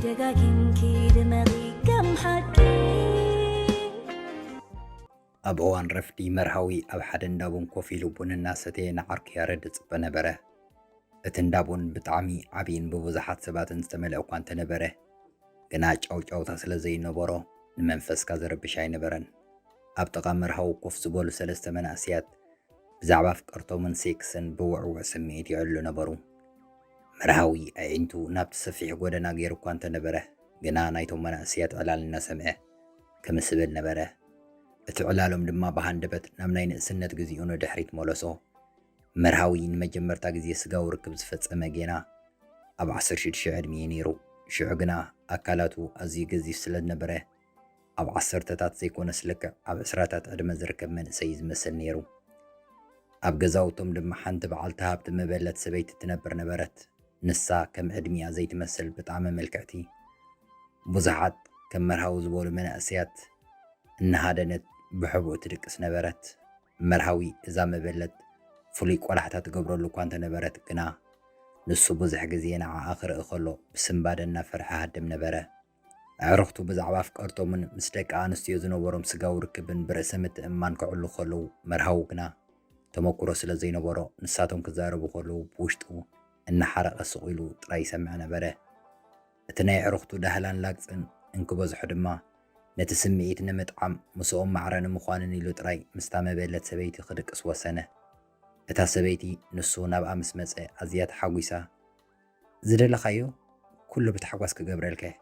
ደጋጊምኪ ድመቒ ከም ሓቂ። ኣብ እዋን ረፍዲ መርሃዊ ኣብ ሓደ እንዳ ቡን ኮፍ ኢሉ ቡን እናሰተየ ንዓርኩ ያረድ ይጽበ ነበረ። እቲ እንዳ ቡን ብጣዕሚ ዓብይን ብብዙሓት ሰባትን ዝተመልአ እኳ እንተነበረ፣ ግና ጫውጫውታ ስለ ዘይነበሮ ንመንፈስካ ዘረብሽ ኣይነበረን። ኣብ ጥቓ መርሃዊ ኮፍ ዝበሉ ሰለስተ መናእሰያት ብዛዕባ ፍቅርቶምን ሴክስን ብውዕውዕ ስምዒት የዕልሉ ነበሩ። መርሃዊ ኣዒንቱ ናብቲ ሰፊሕ ጎደና ገይሩ እኳ እንተነበረ፣ ግና ናይቶም መናእሰያት ዕላል እናሰምዐ ክምስብል ነበረ። እቲ ዕላሎም ድማ ብሃንደበት ናብ ናይ ንእስነት ግዜኡ ንድሕሪት መለሶ። መርሃዊ ንመጀመርታ ግዜ ስጋዊ ርክብ ዝፈጸመ ጌና ኣብ ዓሰርተ ሽዱሽተ ዕድሚኡ ነይሩ። ሽዑ ግና ኣካላቱ ኣዝዩ ገዚፍ ስለ ዝነበረ፣ ኣብ ዓሰርተታት ዘይኮነስ ልክዕ ኣብ ዕስራታት ዕድመ ዝርከብ መንእሰይ እዩ ዝመስል ነይሩ። ኣብ ገዛውቶም ድማ ሓንቲ በዓልቲ ሃብቲ መበለት ሰበይቲ ትነብር ነበረት። ንሳ ከም ዕድሚኣ ዘይትመስል ብጣዕሚ ምልክዕቲ። ብዙሓት ከም መርሃዊ ዝበሉ መናእሰያት እናሃደነት ብሕቡእ ትድቅስ ነበረት። መርሃዊ እዛ መበለት ፍሉይ ቆላሕታ ትገብረሉ እኳ እንተነበረት ግና፣ ንሱ ብዙሕ ግዜ ንዓኣ ክርኢ ከሎ ብስንባደ እናፈርሐ ሃድም ነበረ። ኣዕሩኽቱ ብዛዕባ ኣፍቀርቶምን ምስ ደቂ ኣንስትዮ ዝነበሮም ስጋዊ ርክብን ብርእሰ ምትእምማን ከዕሉ ከለዉ፣ መርሃዊ ግና ተመኩሮ ስለ ዘይነበሮ፣ ንሳቶም ክዛረቡ ከለዉ ብውሽጡ እናሓረቐ ስቕ ኢሉ ጥራይ ይሰምዕ ነበረ። እቲ ናይ ኣዕሩኽቱ ዳህላን ላግጽን እንክበዝሖ ድማ፣ ነቲ ስምዒት ንምጥዓም ምስኦም ማዕረ ንምዃንን ኢሉ ጥራይ ምስታ መበለት ሰበይቲ ክድቅስ ወሰነ። እታ ሰበይቲ ንሱ ናብኣ ምስ መጸ ኣዝያ ተሓጒሳ፣ "ዝደለኻዮ ኩሉ ብታሕጓስ ክገብረልካ እየ፣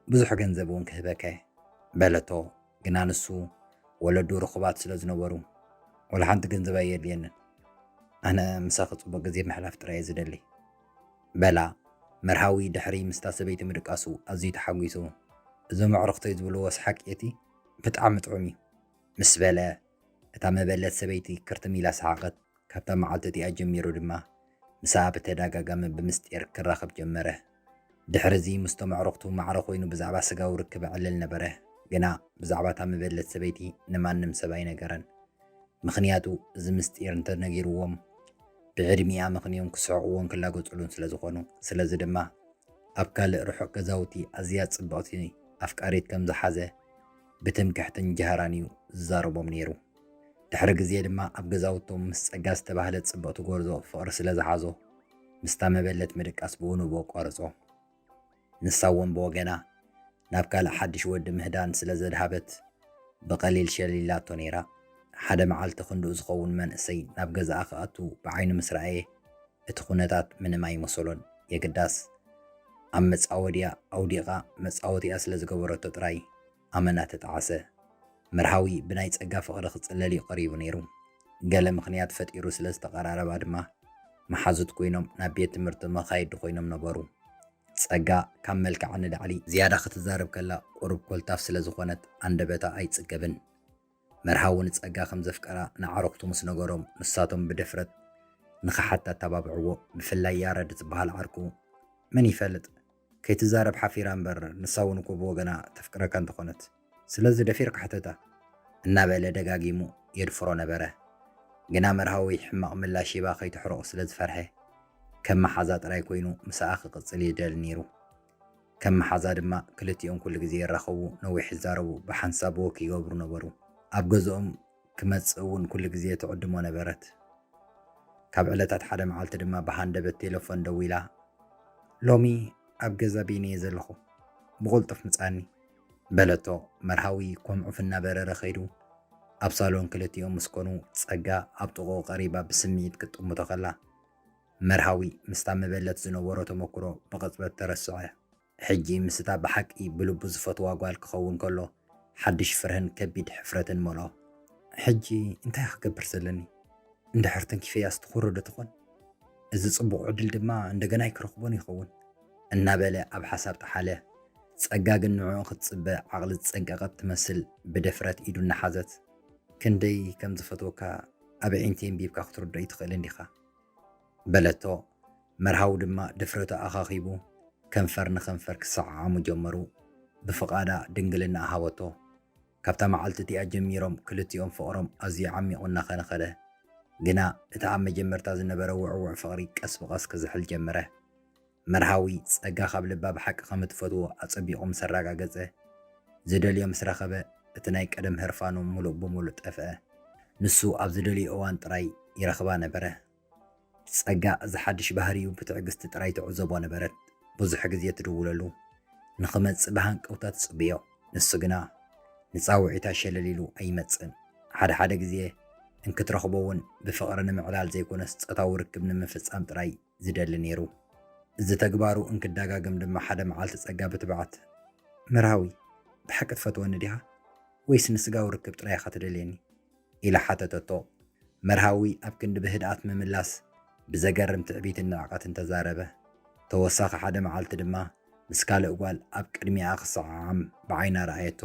ብዙሕ ገንዘብ እውን ክህበካ እየ" በለቶ። ግና ንሱ ወለዱ ርኹባት ስለ ዝነበሩ፣ "ዋላ ሓንቲ ገንዘብ ኣየድልየንን፣ ኣነ ምሳኺ ጽቡቕ ግዜ ምሕላፍ ጥራይ እየ ዝደሊ" በላ። መርሃዊ ድሕሪ ምስታ ሰበይቲ ምድቃሱ ኣዝዩ ተሓጒሱ፣ "እዞም ኣዕሩኽተይ ዝብልዎ ሰሓቂ እቲ ብጣዕሚ ጥዑም እዩ" ምስ በለ፣ እታ መበለት ሰበይቲ ክርትም ኢላ ሰሓቐት። ካብታ መዓልቲ እቲኣ ጀሚሩ ድማ ምስኣ ብተደጋጋሚ ብምስጢር ክራኸብ ጀመረ። ድሕሪ እዚ ምስቶም ኣዕሩኽቱ ማዕረ ኮይኑ ብዛዕባ ስጋዊ ርክብ የዕልል ነበረ። ግና ብዛዕባ እታ መበለት ሰበይቲ ንማንም ሰብ ኣይነገረን። ምኽንያቱ እዚ ምስጢር እንተነጊርዎም ብዕድሚኣ ምኽንዮም ክስሕቕዎን ክላገጹሉን ስለ ዝኾኑ። ስለዚ ድማ ኣብ ካልእ ርሑቕ ገዛውቲ ኣዝያ ጽብቕቲ ኣፍቃሪት ከም ዝሓዘ ብትምክሕትን ጃህራን እዩ ዝዛረቦም ነይሩ። ድሕሪ ግዜ ድማ ኣብ ገዛውቶም ምስ ጸጋ ዝተባህለት ጽብቕቲ ጎርዞ ፍቕሪ ስለ ዝሓዞ፣ ምስታ መበለት ምድቃስ ብኡ ንብኡ ኣቋረጾ። ንሳ እውን ብወገና ናብ ካልእ ሓድሽ ወዲ ምህዳን ስለ ዘድሃበት፣ ብቐሊል ሸሊላቶ ነይራ። ሓደ መዓልቲ ክንድኡ ዝኸውን መንእሰይ ናብ ገዛኣ ክኣቱ ብዓይኑ ምስ ረኣየ፣ እቲ ኩነታት ምንም ኣይመሰሎን። የግዳስ ኣብ መጻወድያ ኣውዲቓ መጻወቲኣ ስለ ዝገበረቶ ጥራይ ኣመና ተጣዕሰ። መርሃዊ ብናይ ጸጋ ፍቕሪ ክጽለል እዩ ቀሪቡ ነይሩ። ገለ ምኽንያት ፈጢሩ ስለ ዝተቐራረባ ድማ መሓዙት ኮይኖም ናብ ቤት ትምህርቲ መኻይዲ ኮይኖም ነበሩ። ጸጋ ካብ መልክዓ ንላዕሊ ዝያዳ ክትዛረብ ከላ ቁሩብ ኮልታፍ ስለ ዝኾነት ኣንደበታ ኣይጽገብን። መርሃዊ ንጸጋ ከም ዘፍቀራ ንዓረኽቱ ምስ ነገሮም፣ ንሳቶም ብድፍረት ንኽሓታ ኣተባብዕዎ። ብፍላይ ያረድ ዝበሃል ዓርኩ፣ "መን ይፈልጥ፣ ከይትዛረብ ሓፊራ እምበር፣ ንሳ እውን እኮ ብወገና ተፍቅረካ እንተኾነት፣ ስለዚ ደፊርካ ሕተታ" እናበለ ደጋጊሙ የድፍሮ ነበረ። ግና መርሃዊ ሕማቕ ምላሽ ሂባ ከይትሕርቕ ስለ ዝፈርሐ፣ ከም መሓዛ ጥራይ ኮይኑ ምስኣ ክቕጽል ይደሊ ነይሩ። ከም መሓዛ ድማ ክልቲኦም ኩሉ ግዜ ይራኸቡ፣ ነዊሕ ይዛረቡ፣ ብሓንሳብ ወክ ይገብሩ ነበሩ። ኣብ ገዝኦም ክመጽእ እውን ኩሉ ግዜ ትዕድሞ ነበረት። ካብ ዕለታት ሓደ መዓልቲ ድማ ብሃንደበት ቴለፎን ደዊላ፣ "ሎሚ ኣብ ገዛ ቢኒ እየ ዘለኹ፣ ብቕልጡፍ ምጻኒ" በለቶ። መርሃዊ ከም ዑፍ እናበረረ ከይዱ ኣብ ሳሎን ክልቲኦም ምስ ኮኑ፣ ጸጋ ኣብ ጥቕኡ ቀሪባ ብስምዒት ክትጥምቶ ከላ፣ መርሃዊ ምስታ መበለት ዝነበሮ ተመክሮ ብቕጽበት ተረስዐ። ሕጂ ምስታ ብሓቂ ብልቡ ዝፈትዋ ጓል ክኸውን ከሎ፣ ሓድሽ ፍርህን ከቢድ ሕፍረትን መልኦ። "ሕጂ እንታይ ክገብር ዘለኒ? እንድሕር ተንኪፈያስ ትኹሪ ዶ ትኾን? እዚ ጽቡቕ ዕድል ድማ እንደገና ኣይክረኽቦን ይኸውን" እናበለ ኣብ ሓሳብ ጠሓለ። ጸጋ ግን ንዕኡ ክትጽበ ዓቕሊ ዝጸንቀቐት ትመስል ብድፍረት ኢዱ እናሓዘት፣ "ክንደይ ከም ዝፈትወካ ኣብ ኣዒንቲ ኣንቢብካ ክትርድኦ ኣይትኽእልን ዲኻ?" በለቶ። መርሃዊ ድማ ድፍረቱ ኣኻኺቡ ከንፈር ንከንፈር ክሰዓዓሙ ጀመሩ። ብፍቓዳ ድንግልናኣ ሃበቶ። ካብታ መዓልቲ እቲኣ ጀሚሮም ክልቲኦም ፍቕሮም ኣዝዩ ዓሚቑ እናኸነ ኸደ። ግና እቲ ኣብ መጀመርታ ዝነበረ ውዕዉዕ ፍቕሪ ቀስ ብቐስ ክዝሕል ጀመረ። መርሃዊ ጸጋ ካብ ልባ ብሓቂ ከም እትፈትዎ ኣጸቢቑ ምስ ኣረጋገጸ፣ ዝደልዮ ምስ ረኸበ፣ እቲ ናይ ቀደም ህርፋኑ ምሉእ ብምሉእ ጠፍአ። ንሱ ኣብ ዝደልዮ እዋን ጥራይ ይረኽባ ነበረ። ጸጋ እዚ ሓድሽ ባህሪኡ ብትዕግስቲ ጥራይ ትዕዘቦ ነበረት። ብዙሕ ግዜ ትድውለሉ፣ ንኽመጽእ ብሃንቀውታ ትጽብዮ። ንሱ ግና ንጻውዒታ ሸለል ኢሉ ኣይመጽእን። ሓደ ሓደ ግዜ እንክትረኽቦ እውን ብፍቕሪ ንምዕላል ዘይኮነስ ጾታዊ ርክብ ንምፍጻም ጥራይ ዝደሊ ነይሩ። እዚ ተግባሩ እንክደጋገም ድማ ሓደ መዓልቲ ጸጋ ብትብዓት፣ "መርሃዊ፣ ብሓቂ ትፈትወኒ ዲኻ? ወይስ ንስጋዊ ርክብ ጥራይ ኢኻ ትደልየኒ?" ኢላ ሓተተቶ። መርሃዊ ኣብ ክንዲ ብህድኣት ምምላስ፣ ብዘገርም ትዕቢትን ንዕቐትን ተዛረበ። ተወሳኺ ሓደ መዓልቲ ድማ ምስ ካልእ ጓል ኣብ ቅድሚኣ ክሰዓዓም ብዓይና ረኣየቶ።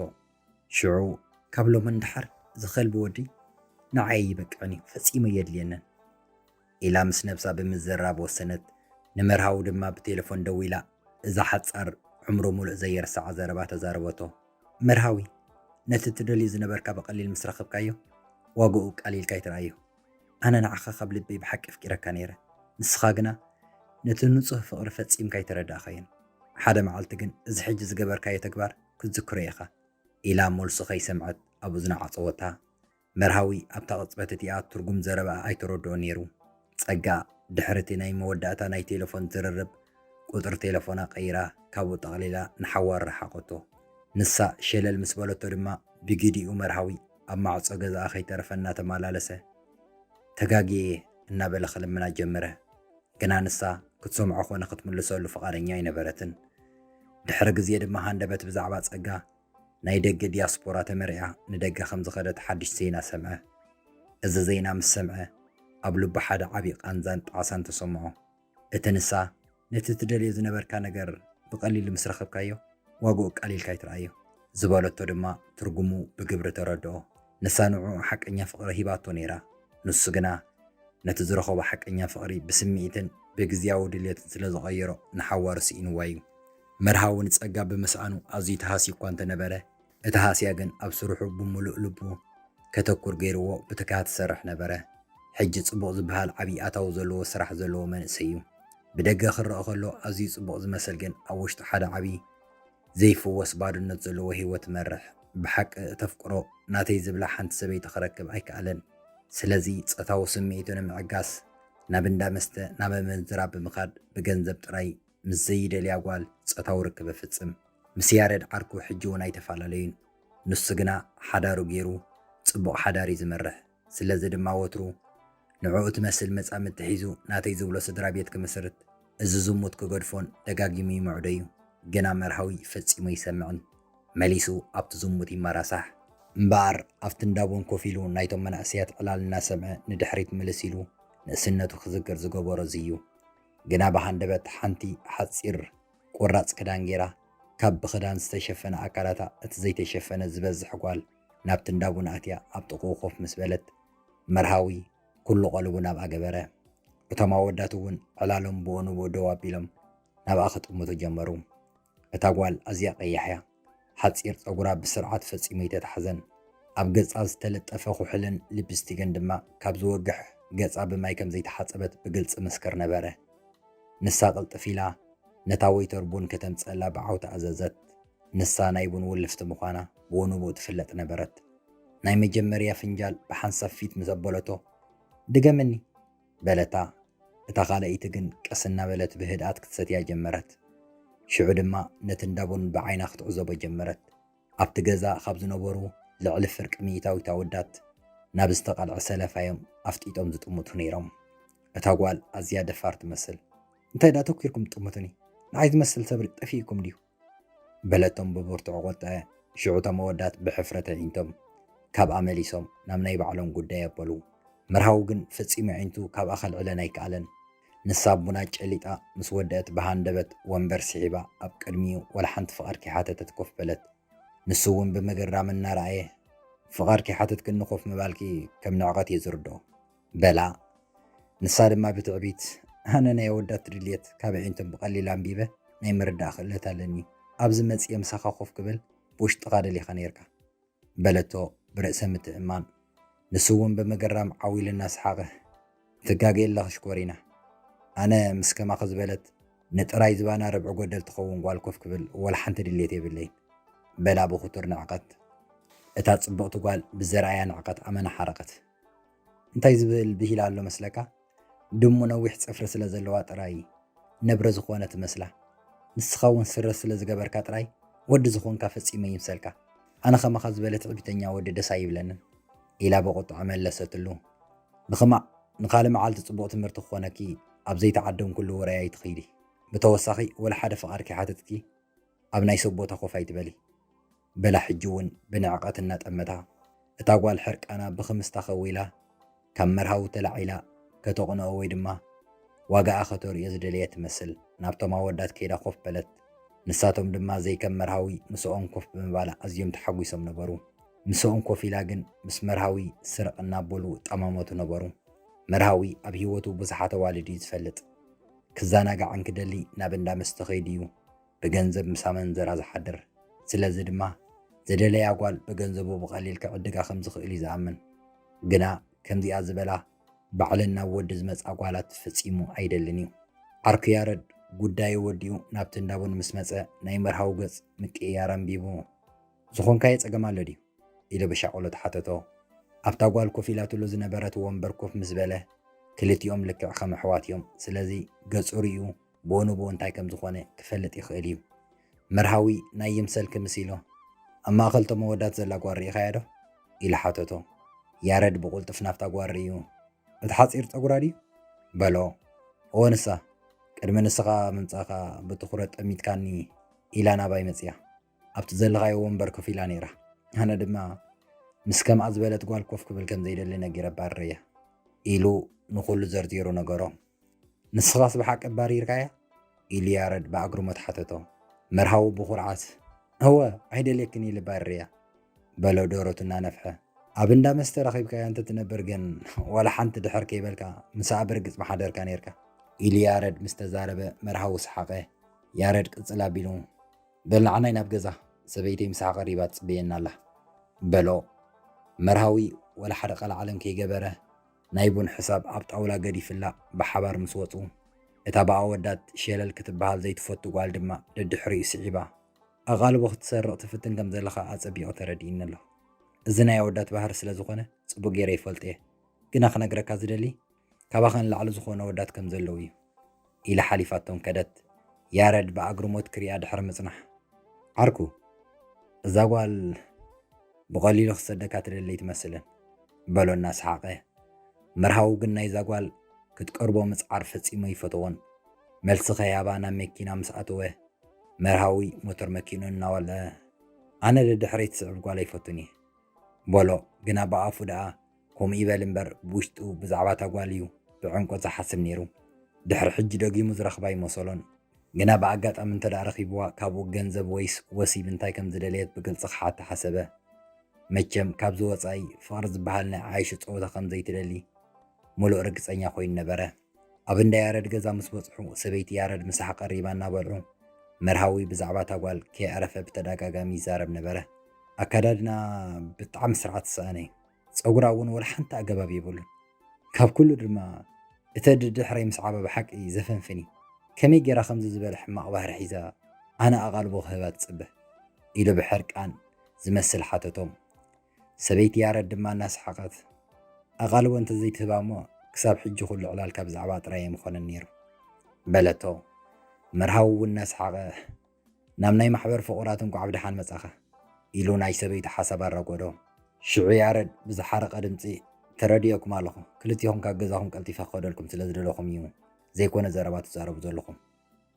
ሽዑ፣ "ካብ ሎሚ ንደሓር እዚ ከልቢ ወዲ ንዓይ ኣይበቅዕን እዩ፣ ፈጺሙ ኣየድልየንን" ኢላ ምስ ነብሳ ብምዝራብ ወሰነት። ንመርሃዊ ድማ ብቴሌፎን ደዊላ እዛ ሓጻር ዕምሩ ሙሉእ ዘየርሳዓ ዘረባ ተዛረበቶ። "መርሃዊ፣ ነቲ ትደልዮ ዝነበርካ ብቐሊል ምስ ረኸብካዮ፣ ዋግኡ ቀሊልካ ኣይትርኣዮ። ኣነ ንዓኻ ካብ ልበይ ብሓቂ ኣፍቂረካ ነይረ። ንስኻ ግና ነቲ ንጹህ ፍቕሪ ፈጺምካ ኣይተረዳእካዮን። ሓደ መዓልቲ ግን እዚ ሕጂ ዝገበርካዮ ተግባር ክትዝክሮ ኢኻ" ኢላ መልሱ ከይሰምዐት ኣብ እዝና ዓጸወታ። መርሃዊ ኣብታ ቅጽበት እቲኣ ትርጉም ዘረባኣ ኣይተረድኦ ነይሩ። ጸጋ ድሕሪ እቲ ናይ መወዳእታ ናይ ቴሌፎን ዝርርብ ቁጽሪ ቴሌፎና ቀይራ ካብኡ ጠቕሊላ ንሓዋሩ ረሓቐቶ። ንሳ ሸለል ምስ በለቶ ድማ ብግዲኡ መርሃዊ ኣብ ማዕጾ ገዛኣ ከይተረፈ እናተመላለሰ፣ "ተጋግየ" እናበለ ክልምና ጀመረ። ግና ንሳ ክትሰምዖ ኮነ ክትምልሰሉ ፍቓደኛ ኣይነበረትን። ድሕሪ ግዜ ድማ ሃንደበት ብዛዕባ ጸጋ ናይ ደገ ዲያስፖራ ተመርዕያ ንደገ ከም ዝኸደት ሓድሽ ዜና ሰምዐ። እዚ ዜና ምስ ሰምዐ ኣብ ልቡ ሓደ ዓቢ ቃንዛን ጣዕሳን ተሰምዖ። እቲ ንሳ ነቲ ትደልዮ ዝነበርካ ነገር ብቐሊሉ ምስ ረኸብካዮ ዋግኡ ቀሊልካ ኣይትርኣዮ ዝበለቶ ድማ ትርጉሙ ብግብሪ ተረድኦ። ንሳ ንዕኡ ሓቀኛ ፍቕሪ ሂባቶ ነይራ። ንሱ ግና ነቲ ዝረኸቦ ሓቀኛ ፍቕሪ ብስምዒትን ብግዝያዊ ድልየትን ስለ ዝቐየሮ ንሓዋሩ ስኢንዋ እዩ። መርሃዊ ንጸጋ ብምስኣኑ ኣዝዩ ተሃስዩ እኳ እንተነበረ፣ እቲ ሃስያ ግን ኣብ ስርሑ ብምሉእ ልቡ ከተኩር ገይርዎ ብትግሃት ይሰርሕ ነበረ። ሕጂ ጽቡቕ ዝበሃል ዓቢ ኣታዊ ዘለዎ ስራሕ ዘለዎ መንእሰይ እዩ። ብደገ ክረኣ ከሎ ኣዝዩ ጽቡቕ ዝመስል ግን ኣብ ውሽጡ ሓደ ዓቢ ዘይፍወስ ባዶነት ዘለዎ ህይወት ይመርሕ። ብሓቂ እተፍቅሮ ናተይ ዝብላ ሓንቲ ሰበይቲ ክረክብ ኣይከኣለን። ስለዚ ጾታዊ ስምዒቱ ንምዕጋስ ናብ እንዳ መስተ ናብ ኣመንዝራ ብምኻድ ብገንዘብ ጥራይ ምስ ዘይደልያ ጓል ጾታዊ ርክብ ይፍጽም። ምስ ያሬድ ዓርኩ ሕጂ እውን ኣይተፈላለዩን። ንሱ ግና ሓዳሩ ገይሩ ጽቡቕ ሓዳር እዩ ዝመርሕ። ስለዚ ድማ ወትሩ ንዕኡ ትመስል መጻምድቲ ሒዙ ናተይ ዝብሎ ስድራ ቤት ክምስርት፣ እዚ ዝሙት ክገድፎን ደጋጊሙ ይምዕዶ እዩ። ግና መርሃዊ ፈጺሙ ኣይሰምዕን። መሊሱ ኣብቲ ዝሙት ይመራሳሕ። እምበኣር ኣብቲ እንዳቦን ኮፍ ኢሉ ናይቶም መናእሰያት ዕላል እናሰምዐ ንድሕሪት ምልስ ኢሉ ንእስነቱ ክዝክር ዝገበሮ እዚ እዩ። ግና ብሃንደበት ሓንቲ ሓጺር ቁራጽ ክዳን ገይራ፣ ካብ ብኽዳን ዝተሸፈነ ኣካላታ እቲ ዘይተሸፈነ ዝበዝሕ ጓል ናብቲ እንዳቡን ኣትያ ኣብ ጥቕኡ ኮፍ ምስ በለት፣ መርሃዊ ኩሉ ቀልቡ ናብኣ ገበረ። እቶም ኣወዳት እውን ዕላሎም ብኡ ንብኡ ደው ኣቢሎም ናብኣ ክጥምቱ ጀመሩ። እታ ጓል ኣዝያ ቀያሕ እያ። ሓጺር ጸጉራ ብስርዓት ፈጺሙ ኣይተታሕዘን። ኣብ ገጻ ዝተለጠፈ ኩሕልን ሊፕስቲክን ድማ ካብ ዝወግሕ ገጻ ብማይ ከም ዘይተሓጸበት ብግልጺ ምስክር ነበረ። ንሳ ቅልጥፍ ኢላ ነታ ወይተር ቡን ከተምጽኣላ ብዓውታ ኣዘዘት። ንሳ ናይ ቡን ውልፍቲ ምዃና ብኡ ንብኡ ትፍለጥ ነበረት። ናይ መጀመርያ ፍንጃል ብሓንሳብ ፊት ምስ ኣበለቶ፣ "ድገምኒ" በለታ። እታ ካልኣይቲ ግን ቀስ እናበለት ብህድኣት ክትሰትያ ጀመረት። ሽዑ ድማ ነቲ እንዳ ቡን ብዓይና ክትዕዘቦ ጀመረት። ኣብቲ ገዛ ካብ ዝነበሩ ልዕሊ ፍርቂ ሚእታዊት ኣወዳት ናብ ዝተቓልዐ ሰለፋ እዮም ኣፍጢጦም ዝጥምቱ ነይሮም። እታ ጓል ኣዝያ ደፋር ትመስል። "እንታይ ደኣ ተኲርኩም ትጥምቱኒ? ንዓይ ዝመስል ሰብ ጠፊእኩም ድዩ?" በለቶም ብብርቱዕ ቁጥዐ። ሽዑ እቶም ኣወዳት ብሕፍረት ኣዒንቶም ካብኣ መሊሶም ናብ ናይ ባዕሎም ጉዳይ ኣበሉ። መርሃዊ ግን ፈጺሙ ኣዒንቱ ካብኣ ከልዕለን ኣይከኣለን። ንሳ ቡና ጨሊጣ ምስ ወደአት ብሃንደበት ወንበር ስሒባ ኣብ ቅድሚኡ ወላ ሓንቲ ፍቓድ ከይሓተተት ኮፍ በለት። ንሱ እውን ብምግራም እናረኣየ፣ "ፍቓድ ከይሓተትክኒ ኮፍ ምባልኪ ከም ንዕቐት እየ ዝርድኦ" በላ። ንሳ ድማ ብትዕቢት፣ "ኣነ ናይ ኣወዳት ድልየት ካብ ኣዒንቶም ብቐሊል ኣንቢበ ናይ ምርዳእ ክእለት ኣለኒ። ኣብዚ መጺኤ ምሳኻ ኮፍ ክብል ብውሽጥኻ ደሊኻ ነይርካ" በለቶ ብርእሰ ምትእምማን። ንሱ እውን ብምግራም ዓው ኢሉ እናሰሓቐ፣ "ትጋገ ኣለኺ ሽኮሪና። ኣነ ምስ ከማኺ ዝበለት ንጥራይ ዝባና ርብዒ ጎደል ትኸውን ጓል ኮፍ ክብል ወላ ሓንቲ ድሌት የብለይን፣ በላ ብኽቱር ንዕቐት። እታ ጽብቕቲ ጓል ብዘርኣያ ንዕቐት ኣመና ሓረቐት። እንታይ ዝብል ብሂል ኣሎ መስለካ? ድሙ ነዊሕ ጽፍሪ ስለ ዘለዋ ጥራይ ነብሪ ዝኾነ ትመስላ። ንስኻ እውን ስረ ስለ ዝገበርካ ጥራይ ወዲ ዝኾንካ ፈጺሙ ይምሰልካ። ኣነ ከማኻ ዝበለ ትዕቢተኛ ወዲ ደስ ኣይብለንን፣ ኢላ ብቑጥዐ መለሰትሉ። ንኽማዕ ንኻልእ መዓልቲ ጽቡቕ ትምህርቲ ክኾነኪ ኣብ ዘይተዓደምኩሉ ውራይ ኣይትኺዲ። ብተወሳኺ ወላ ሓደ ፍቓድ ከይሓተትኪ ኣብ ናይ ሰብ ቦታ ኮፍ ኣይትበሊ፣ በላ ሕጂ እውን ብንዕቐት እናጠመታ። እታ ጓል ሕርቃና ብኽምስታ ከዊላ ካብ መርሃዊ ተላዒላ ከተቕንኦ ወይ ድማ ዋጋኣ ከተርእዮ ዝደለየት ትመስል ናብቶም ኣወዳት ከይዳ ኮፍ በለት። ንሳቶም ድማ ዘይከም መርሃዊ ምስኦም ኮፍ ብምባላ ኣዝዮም ተሓጒሶም ነበሩ። ምስኦም ኮፍ ኢላ ግን ምስ መርሃዊ ስርቕ እናበሉ ጠማመቱ ነበሩ። መርሃዊ ኣብ ህይወቱ ብዙሓት ኣዋልድ እዩ ዝፈልጥ። ክዘናጋዕ እንክደሊ ናብ እንዳ መስተ ከይዱ እዩ ብገንዘብ ምስ ኣመንዘራ ዝሓድር። ስለዚ ድማ ዝደለያ ጓል ብገንዘቡ ብቐሊል ክዕድጋ ከም ዝኽእል እዩ ዝኣምን። ግና ከምዚኣ ዝበላ ባዕለን ናብ ወዲ ዝመጻ ጓላት ፈጺሙ ኣይደልን እዩ። ዓርኩ ያረድ ጉዳዩ ወዲኡ ናብቲ እንዳቡን ምስ መጸ ናይ መርሃዊ ገጽ ምቅይያር ኣንቢቡ፣ "ዝኾንካዮ ጸገም ኣሎ ድዩ?" ኢሉ ብሻቕሎት ሓተቶ። ኣብታ ጓል ኮፍ ኢላትሉ ዝነበረት ወንበር ኮፍ ምስ በለ፣ ክልቲኦም ልክዕ ከም ኣሕዋት እዮም። ስለዚ ገጹ ርእዩ ብኡ ንብኡ እንታይ ከም ዝኾነ ክፈልጥ ይኽእል እዩ። መርሃዊ ናይ ይምሰልኪ ምስ ኢሎ፣ "ኣብ ማእከል እቶም ኣወዳት ዘላ ጓል ርኢኻያ ዶ?" ኢሉ ሓተቶ። ያረድ ብቕልጡፍ ናብታ ጓል ርእዩ፣ "እቲ ሓጺር ጸጉራ ድዩ?" በሎ። "እወ ንሳ። ቅድሚ ንስኻ ምምጻእካ ብትኹረት ጠሚትካኒ ኢላ ናባይ መጽያ። ኣብቲ ዘለኻዮ ወንበር ኮፍ ኢላ ነይራ። ኣነ ድማ ምስ ከምኣ ዝበለት ጓል ኮፍ ክብል ከም ዘይደሊ ነጊረ ኣባርረያ" ኢሉ ንኹሉ ዘርዚሩ ነገሮ። "ንስኻስ ብሓቂ ኣባሪርካያ?" ኢሉ ያረድ ብኣግርሞት ሓተቶ። መርሃዊ ብኹርዓት፣ "እወ፣ ኣይደልየክን ኢለ ባርረያ" በሎ ደረቱ እናነፍሐ። "ኣብ እንዳ መስተ ረኺብካያ እንተትነብር ግን ዋላ ሓንቲ ድሕር ከይበልካ ምስኣ ብርግጽ ምሓደርካ ነይርካ" ኢሉ ያረድ ምስ ተዛረበ መርሃዊ ሰሓቐ። ያረድ ቅጽል ኣቢሉ፣ "በል ንዓናይ ናብ ገዛ፣ ሰበይተይ ምሳሕ ቀሪባ ትጽበየና ኣላ" በሎ። መርሃዊ ወላ ሓደ ቃል ዓለም ከይገበረ ናይ ቡን ሕሳብ ኣብ ጣውላ ገዲፍላ ብሓባር ምስ ወጹ፣ እታ ብኣወዳት ሸለል ክትበሃል ዘይትፈቱ ጓል ድማ ደድሕሪኡ ስዒባ። ኣቓልቦ ክትሰርቕ ትፍትን ከም ዘለኻ ኣጸቢቑ ተረዲእኒ ኣሎ። እዚ ናይ ኣወዳት ባህሪ ስለ ዝኾነ ጽቡቕ ገይረ ይፈልጦ እየ። ግና ክነግረካ ዝደሊ፣ ካባኻ ንላዕሊ ዝኾኑ ኣወዳት ከም ዘለዉ እዩ" ኢላ ሓሊፋቶም ከደት። ያረድ ብኣግርሞት ክሪኣ ድሕሪ ምጽናሕ፣ "ዓርኩ፣ እዛ ጓል ብቐሊሉ ክትሰደካ ትደሊ ኣይትመስልን" በሎ እናሰሓቐ። መርሃዊ ግን ናይዛ ጓል ክትቀርቦ ምጽዓር ፈጺሙ ኣይፈተዎን። መልሲ ከይሃባ ናብ መኪና ምስ ኣተወ፣ መርሃዊ ሞተር መኪኑ እናወልዐ፣ "ኣነ ደድሕረይ ትስዕብ ጓል ኣይፈቱን እየ" በሎ። ግና ብኣፉ ደኣ ከምኡ ይበል እምበር ብውሽጡ ብዛዕባ እታ ጓል እዩ ብዕምቆት ዝሓስብ ነይሩ። ድሕሪ ሕጂ ደጊሙ ዝረኽባ ኣይመሰሎን። ግና ብኣጋጣሚ እንተ ደኣ ረኺብዋ ካብኡ ገንዘብ ወይስ ወሲብ እንታይ ከም ዝደለየት ብግልጺ ክሓታ ሓሰበ። መቸም ካብዚ ወጻኢ ፍቕሪ ዝበሃል ናይ ዓይሹ ጸወታ ከም ዘይትደሊ ምሉእ ርግጸኛ ኮይኑ ነበረ። ኣብ እንዳ ያረድ ገዛ ምስ በጽሑ፣ ሰበይቲ ያረድ ምሳሕ ቀሪባ እናበልዑ፣ መርሃዊ ብዛዕባ እታ ጓል ከየዕረፈ ብተደጋጋሚ ይዛረብ ነበረ። "ኣከዳድና ብጣዕሚ ስርዓት ዝሰኣነ እዩ። ጸጉራ እውን ወላ ሓንቲ ኣገባብ የብሉን። ካብ ኩሉ ድማ እቲ ድድሕረይ ምስዓባ ብሓቂ ዘፈንፍን እዩ። ከመይ ገይራ ከምዚ ዝበለ ሕማቕ ባህሪ ሒዛ ኣነ ኣቓልቦ ክህባ ትጽበ?" ኢሉ ብሕርቃን ዝመስል ሓተቶም። ሰበይቲ ያረድ ድማ እናሰሓቐት፣ "ኣቓልቦ እንተዘይትህባ እሞ ክሳብ ሕጂ ኩሉ ዕላልካ ብዛዕባ ጥራይ ኣይምኾነን ነይሩ" በለቶ። መርሃዊ እውን እናሰሓቐ፣ "ናብ ናይ ማሕበር ፍቑራት እንቋዕ ብደሓን መጻኻ" ኢሉ ናይ ሰበይቱ ሓሳብ ኣራጎዶ። ሽዑ ያረድ ብዝሓረቐ ድምጺ፣ "ተረዲኦኩም ኣለኹ። ክልቲኹም ካብ ገዛኹም ቀልጢፈ ክኸደልኩም ስለ ዝደለኹም እዩ ዘይኮነ ዘረባ ትዛረቡ ዘለኹም"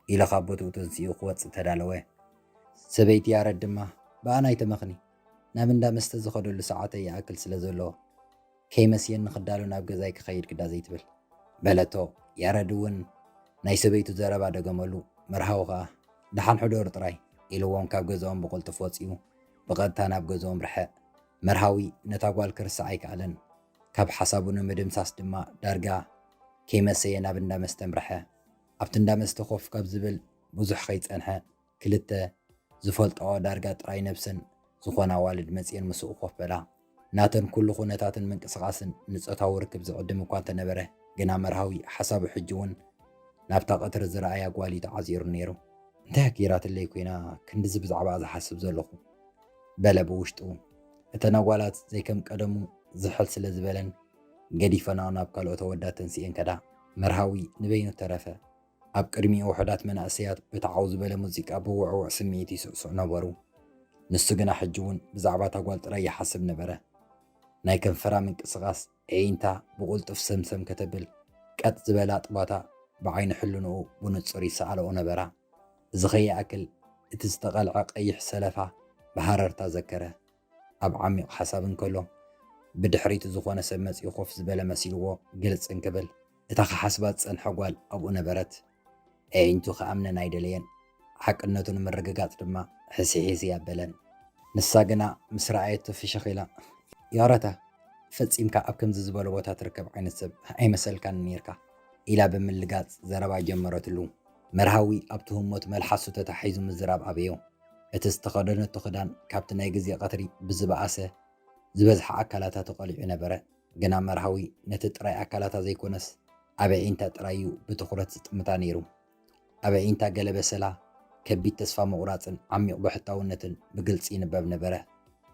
ኢሉ ካብ ቦትኡ ተንሲኡ ክወጽእ ተዳለወ። ሰበይቲ ያረድ ድማ፣ "ብኣና ኣይተመኽኒ፣ ናብ እንዳ መስተ ዝኸደሉ ሰዓተይ ይኣክል ስለ ዘሎ፣ ከይመስየኒ ክዳሎ ናብ ገዛይ ክኸይድ ግዳ ዘይትብል" በለቶ። ያረድ እውን ናይ ሰበይቱ ዘረባ ደገመሉ። መርሃዊ ከኣ፣ "ደሓን ሕደሩ ጥራይ" ኢልዎም ካብ ገዛኦም ብቕልጡፍ ወጺኡ ብቐጥታ ናብ ገዛኦም ርሐ። መርሃዊ ነታ ጓል ክርስዓ ኣይከኣለን። ካብ ሓሳቡ ንምድምሳስ ድማ ዳርጋ ከይመሰየ ናብ እንዳ መስተ ኣምርሐ። ኣብቲ እንዳ መስተ ኮፍ ካብ ዝብል ብዙሕ ከይጸንሐ፣ ክልተ ዝፈልጥኦ ዳርጋ ጥራይ ነብሰን ዝኾና ኣዋልድ መጺኤን ምስኡ ኮፍ በላ። ናተን ኩሉ ኩነታትን ምንቅስቓስን ንጾታዊ ርክብ ዝዕድም እኳ እንተነበረ፣ ግና መርሃዊ ሓሳቡ ሕጂ እውን ናብታ ቀትሪ ዝረኣያ ጓል እዩ ተዓዚሩ ነይሩ። እንታይ ገይራትለይ ኮይና ክንድዚ ብዛዕባኣ ዝሓስብ ዘለኹ? በለ ብውሽጡ። እተን ኣጓላት ዘይከም ቀደሙ ዝሕል ስለ ዝበለን ገዲፈናኦ ናብ ካልኦት ኣወዳት ተንሲኤን ከዳ። መርሃዊ ንበይኑ ተረፈ። ኣብ ቅድሚኡ ውሑዳት መናእሰያት በቲ ዓው ዝበለ ሙዚቃ ብውዕውዕ ስምዒት ይስዕስዑ ነበሩ። ንሱ ግና ሕጂ እውን ብዛዕባ እታ ጓል ጥራይ ይሓስብ ነበረ። ናይ ከንፈራ ምንቅስቓስ፣ ኣዒንታ ብቕልጡፍ ሰምሰም ከተብል፣ ቀጥ ዝበላ ኣጥባታ ብዓይኒ ሕልንኡ ብንጹር ይሰኣልኦ ነበራ። እዚ ከይኣክል እቲ ዝተቐልዐ ቀይሕ ሰለፋ ብሃረርታ ዘከረ። ኣብ ዓሚቕ ሓሳብ እንከሎ፣ ብድሕሪቱ ዝኾነ ሰብ መጺኡ ኮፍ ዝበለ መሲልዎ ግልጽ እንክብል፣ እታ ክሓስባ ዝጸንሐ ጓል ኣብኡ ነበረት። ኣዒንቱ ክኣምነን ኣይደለየን። ሓቅነቱ ንምርግጋጽ ድማ ሕስሒስ ኣበለን። ንሳ ግና ምስ ረኣየቶ ፍሽኽ ኢላ፣ "ይቕረታ፣ ፈጺምካ ኣብ ከምዚ ዝበለ ቦታ ትርከብ ዓይነት ሰብ ኣይመሰልካን ነይርካ" ኢላ ብምልጋጽ ዘረባ ጀመረትሉ። መርሃዊ ኣብቲ ህሞት መልሓሱ ተታሒዙ ምዝራብ ኣበዮ። እቲ ዝተኸደነቶ ክዳን ካብቲ ናይ ግዜ ቀትሪ ብዝበኣሰ ዝበዝሐ ኣካላታ ተቐሊዑ ነበረ። ግና መርሃዊ ነቲ ጥራይ ኣካላታ ዘይኮነስ ኣብ ኣዒንታ ጥራይ እዩ ብትኹረት ዝጥምታ ነይሩ። ኣብ ኣዒንታ ገለ በሰላ፣ ከቢድ ተስፋ ምቑራጽን ዓሚቕ ብሕታውነትን ብግልጺ ይንበብ ነበረ።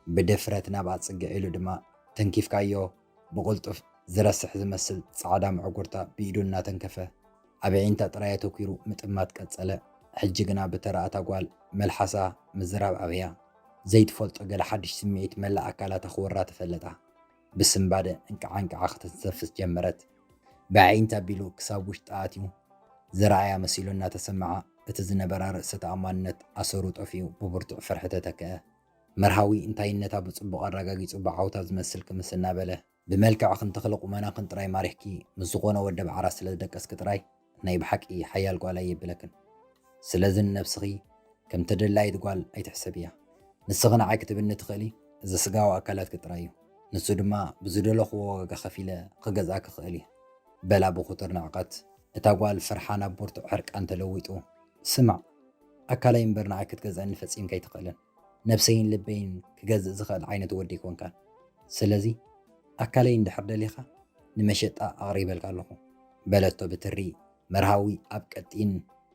ብድፍረት ናብኣ ጽግዕ ኢሉ ድማ ተንኪፍካዮ ብቕልጡፍ ዝረስሕ ዝመስል ጻዕዳ ምዕጉርታ ብኢዱ እናተንከፈ፣ ኣብ ኣዒንታ ጥራይ ኣተኲሩ ምጥማት ቀጸለ። ሕጂ ግና ብተራ እታ ጓል መልሓሳ ምዝራብ ኣብያ። ዘይትፈልጦ ገለ ሓድሽ ስምዒት መላእ ኣካላታ ክወራ ተፈለጣ። ብስንባደ እንቅዓ እንቅዓ ክትንሰፍስ ጀመረት። ብኣዒንታ ኣቢሉ ክሳብ ውሽጢ ኣትዩ ዝረኣያ መሲሉ እናተሰምዓ፣ እቲ ዝነበራ ርእሰ ተኣማንነት ኣሰሩ ጠፊኡ ብብርቱዕ ፍርሒ ተተክአ። መርሃዊ እንታይነታ ብጽቡቕ ኣረጋጊጹ ብዓውታ ዝመስል ክምስ እናበለ፣ "ብመልክዕኽን ተኽለ ቁመናኽን ጥራይ ማሪኽኪ ምስ ዝኾነ ወዲ ኣብ ዓራት ስለ ዝደቀስኪ ጥራይ ናይ ብሓቂ ሓያል ጓል ኣየብለክን። ስለዚ ንነብስኺ ከም ተደላይት ጓል ኣይትሕሰብያ። ንስኺ ንዓይ ክትብኒ ትኽእሊ እዚ ስጋዊ ኣካላትኪ ጥራይ እዩ። ንሱ ድማ ብዝደለኽዎ ዋጋ ከፊለ ክገዝኣኪ ክኽእል እየ" በላ ብኹቱር ንዕቐት። እታ ጓል ፍርሓ ናብ ብርቱዕ ሕርቃን ተለዊጡ፣ "ስማዕ፣ ኣካለይ እምበር ንዓይ ክትገዝኣኒ ፈጺምካ ኣይትኽእልን። ነብሰይን ልበይን ክገዝእ ዝኽእል ዓይነት ወዲ ኣይኮንካን። ስለዚ ኣካለይ እንድሕር ደሊኻ ንመሸጣ ኣቕሪበልካ ኣለኹ" በለቶ ብትሪ። መርሃዊ ኣብ ቀጢን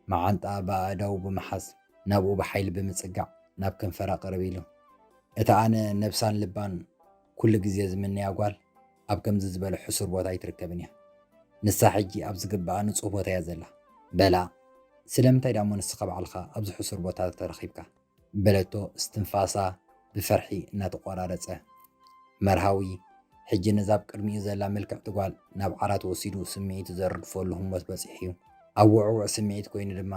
መዓንጣ ብኣእዳዉ ብምሓዝ ናብኡ ብሓይሊ ብምጽጋዕ ናብ ከንፈራ ቅርብ ኢሉ፣ "እታ ኣነ ነብሳን ልባን ኩሉ ግዜ ዝምነያ ጓል ኣብ ከምዚ ዝበለ ሕሱር ቦታ ኣይትርከብን እያ። ንሳ ሕጂ ኣብ ዝግብኣ ንጹህ ቦታ እያ ዘላ" በላ። "ስለምንታይ ዳሞ ንስኻ ባዕልኻ ኣብዚ ሕሱር ቦታ ተረኺብካ?" በለቶ እስትንፋሳ ብፍርሒ እናተቆራረጸ። መርሃዊ ሕጂ ነዛ ኣብ ቅድሚኡ ዘላ ምልክዕቲ ጓል ናብ ዓራት ወሲዱ ስምዒቱ ዘርግፈሉ ህሞት በጺሑ እዩ። ኣብ ውዕውዕ ስምዒት ኮይኑ ድማ፣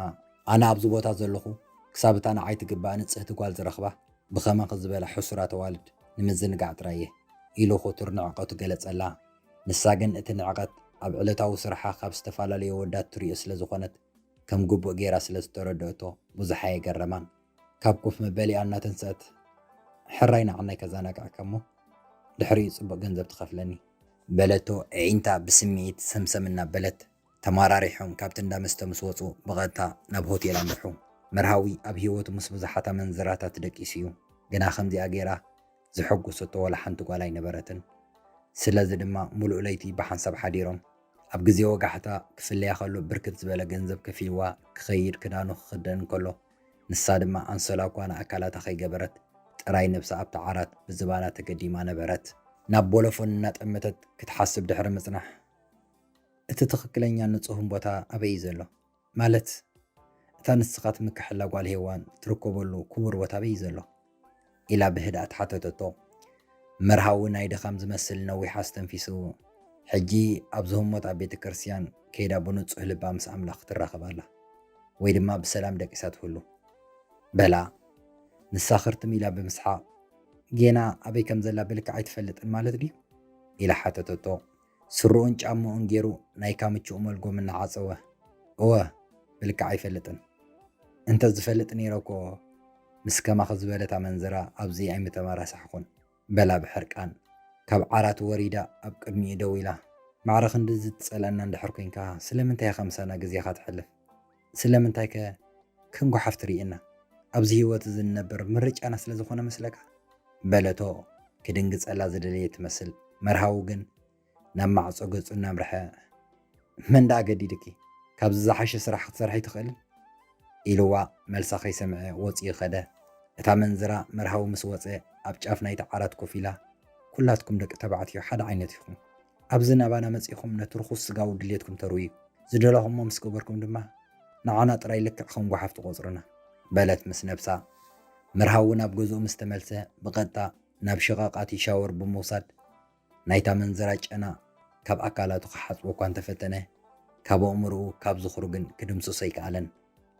"ኣነ ኣብዚ ቦታ ዘለኹ ክሳብ እታ ንዓይ ትግባእ ንጽህቲ ጓል ዝረኽባ ብኸማኺ ዝበላ ሕሱራት ኣዋልድ ንምዝንጋዕ ጥራይ እየ" ኢሉ ክቱር ንዕቀቱ ገለጸላ። ንሳ ግን እቲ ንዕቀት ኣብ ዕለታዊ ስርሓ ካብ ዝተፈላለዩ ኣወዳት ትሪኦ ስለ ዝኾነት፣ ከም ግቡእ ገይራ ስለ ዝተረድኦቶ ብዙሕ ኣየገረማን። ካብ ኮፍ መበሊኣ እናተንስአት፣ "ሕራይ ንዓናይ ከዘናግዐካ እሞ ድሕሪኡ ጽቡቕ ገንዘብ ትኸፍለኒ" በለቶ። ኣዒንታ ብስምዒት ሰምሰም እናበለት፣ ተመራሪሖም ካብቲ እንዳ መስተ ምስ ወጹ ብቐጥታ ናብ ሆቴል ኣምርሑ። መርሃዊ ኣብ ህይወቱ ምስ ብዙሓት ኣመንዝራታት ደቂሱ እዩ፣ ግና ከምዚኣ ገይራ ዘሐጉሰቶ ዋላ ሓንቲ ጓል ኣይነበረትን። ስለዚ ድማ ምሉእ ለይቲ ብሓንሳብ ሓዲሮም። ኣብ ግዜ ወጋሕታ ክፍለያ ከሎ ብርክት ዝበለ ገንዘብ ከፊልዋ ክኸይድ ክዳኑ ክኽደን እንከሎ፣ ንሳ ድማ ኣንሶላ እኳ ንኣካላታ ከይገበረት ጥራይ ነብሳ ኣብቲ ዓራት ብዝባና ተገዲማ ነበረት። ናብ ቦሎፎን እናጠመተት ክትሓስብ ድሕሪ ምጽናሕ፣ "እቲ ትኽክለኛ ንጹህን ቦታ ኣበይ እዩ ዘሎ? ማለት እታ ንስኻ ትምክሐላ ጓል ሄዋን ትርከበሉ ክቡር ቦታ ኣበይ እዩ ዘሎ?" ኢላ ብህድኣት ሓተተቶ። መርሃዊ ናይ ድኻም ዝመስል ነዊሕ ኣስተንፊሱ፣ "ሕጂ ኣብዚ ህሞት ኣብ ቤተ ክርስቲያን ከይዳ ብንጹህ ልባ ምስ ኣምላኽ ክትራኸብ ኣላ፣ ወይ ድማ ብሰላም ደቂሳ ትህሉ" በላ። ንሳ ክርትም ኢላ ብምስሓቕ፣ "ጌና ኣበይ ከም ዘላ ብልክዕ ኣይትፈልጥን ማለት ድዩ?" ኢላ ሓተተቶ። ስሩኡን ጫምኡን ገይሩ ናይ ካምችኡ መልጎም እናዓጸወ፣ "እወ፣ ብልክዕ ኣይፈልጥን። እንተ ዝፈልጥ ነይረ እኮ ምስ ከማኺ ዝበለት ኣመንዝራ ኣብዚ ኣይምተመራሳሕኩን" በላ ብሕርቃን። ካብ ዓራት ወሪዳ ኣብ ቅድሚኡ ደው ኢላ፣ "ማዕረ ክንድዚ ትጸልኣና እንድሕር ኮይንካ ስለምንታይ ኢኻ ምሳና ግዜኻ ተሕልፍ? ስለምንታይከ ከም ጓሓፍ ትርእየና? ኣብዚ ህይወት እዚ ንነብር ምርጫና ስለ ዝኾነ መስለካ?" በለቶ ክድንግጸላ ዝደለየ ትመስል። መርሃዊ ግን ናብ ማዕጾ ገጹ እናምርሐ፣ "መን ደኣ ገዲድኪ? ካብዚ ዝሓሸ ስራሕ ክትሰርሒ ትኽእልን? ኢልዋ መልሳ ከይሰምዐ ወፂኡ ኸደ። እታ መንዝራ መርሃዊ ምስ ወፀ ኣብ ጫፍ ናይቲ ዓራት ኮፍ ኢላ፣ ኩላትኩም ደቂ ተባዕትዮ ሓደ ዓይነት ኢኹም። ኣብዚ ናባና መፂኹም ነቲ ርኹስ ስጋዊ ድሌትኩም ተርውዩ። ዝደለኹሞ ምስ ገበርኩም ድማ ንዓና ጥራይ ልክዕ ከም ጓሓፍ ትቖፅሩና። በለት ምስ ነብሳ። መርሃዊ ናብ ገዝኡ ምስ ተመልሰ ብቐጥታ ናብ ሽቓቓቲ ሻወር ብምውሳድ ናይታ መንዝራ ጨና ካብ ኣካላቱ ክሓጽቦ እኳ እንተፈተነ፣ ካብ ኣእምሮኡ ካብ ዝኽሩ ግን ክድምስሶ ኣይከኣለን።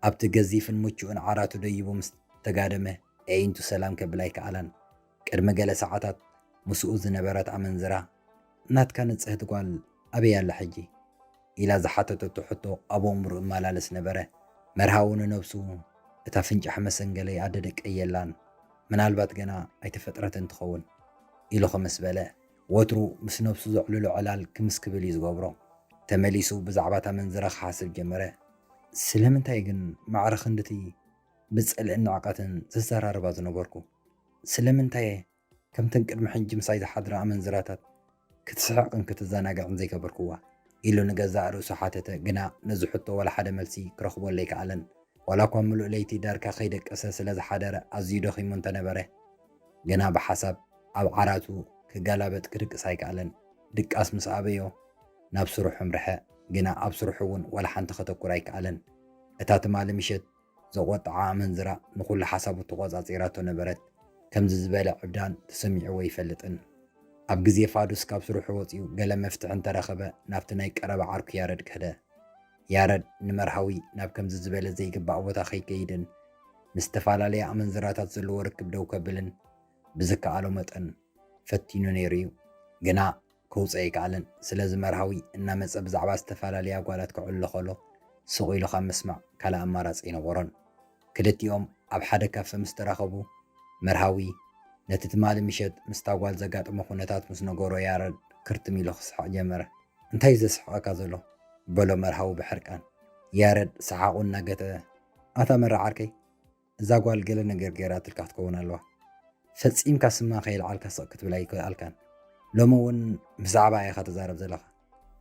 ኣብቲ ገዚፍን ምቹእን ዓራቱ ደይቡ ምስ ተጋደመ፣ ኣዒንቱ ሰላም ከብል ኣይከኣላን። ቅድሚ ገለ ሰዓታት ምስኡ ዝነበረት ኣመንዝራ፣ "ናትካ ንጽህቲ ጓል ኣበይ ኣላ ሕጂ?" ኢላ ዝሓተተቶ ሕቶ ኣብ ኣእምሮኡ እመላለስ ነበረ። መርሃዊ ንነብሱ፣ "እታ ፍንጫሕ መሰንገለይ ኣደ ደቀይ የላን፣ ምናልባት ገና ኣይተፈጥረትን ትኸውን" ኢሉ ክምስ በለ፣ ወትሩ ምስ ነብሱ ዘዕልሎ ዕላል ክምስ ክብል እዩ ዝገብሮ። ተመሊሱ ብዛዕባ እታ መንዝራ ክሓስብ ጀመረ። "ስለምንታይ ግን ማዕረ ክንድቲ ብጽልእን ንዕቀትን ዝዘራረባ ዝነበርኩ? ስለምንታይ ከምተን ቅድሚ ሕጂ ምሳይ ዝሓድራ ኣመንዝራታት ክትስሕቕን ክትዘናግዕን ዘይገበርኩዋ?" ኢሉ ንገዛእ ርእሱ ሓተተ። ግና ነዚ ሕቶ ዋላ ሓደ መልሲ ክረኽበሉ ኣይከኣለን። ዋላ እኳ ምሉእ ለይቲ ዳርጋ ከይደቀሰ ስለ ዝሓደረ ኣዝዩ ደኺሙ እንተነበረ፣ ግና ብሓሳብ ኣብ ዓራቱ ክገላበጥ ክድቅስ ኣይከኣለን። ድቃስ ምስ ኣበዮ ናብ ስርሑ ኣምርሐ። ግና ኣብ ስርሑ እውን ዋላ ሓንቲ ከተኩር ኣይከኣለን። እታ ትማሊ ምሸት ዘቖጥዓ ኣመንዝራ ንኹሉ ሓሳቡ ተቖጻጺራቶ ነበረት። ከምዚ ዝበለ ዕብዳን ተሰሚዕዎ ኣይፈልጥን። ኣብ ግዜ ፋዱስ ካብ ስርሑ ወጺኡ ገለ መፍትሒ እንተረኸበ ናብቲ ናይ ቀረባ ዓርኩ ያረድ ከደ። ያረድ ንመርሃዊ ናብ ከምዚ ዝበለ ዘይግባእ ቦታ ከይከይድን ምስ ዝተፈላለያ ኣመንዝራታት ዘለዎ ርክብ ደው ከብልን ብዝከኣሎ መጠን ፈቲኑ ነይሩ እዩ። ግና ከውፅኦ ኣይከኣለን። ስለዚ መርሃዊ እናመፀ ብዛዕባ ዝተፈላለያ ጓላት ክዕልሎ ከሎ ስቕ ኢሉ ካብ ምስማዕ ካልእ ኣማራፂ ኣይነበሮን። ክልቲኦም ኣብ ሓደ ካፈ ምስ ተራኸቡ መርሃዊ ነቲ ትማሊ ምሸት ምስታ ጓል ዘጋጠሞ ኩነታት ምስ ነገሮ ያረድ ክርትም ኢሉ ክስሕቕ ጀመረ። "እንታይ እዩ ዘስሕቐካ ዘሎ?" በሎ መርሃዊ ብሕርቃን። ያረድ ሰሓቑ እናገተአ፣ "ኣታ መራ ዓርከይ፣ እዛ ጓል ገለ ነገር ገይራትልካ ክትከውን ኣለዋ። ፈጺምካ ስማ ከየልዓልካ ስቕ ክትብል ኣይከኣልካን። ሎሚ እውን ብዛዕባ ኢኻ ትዛረብ ዘለኻ።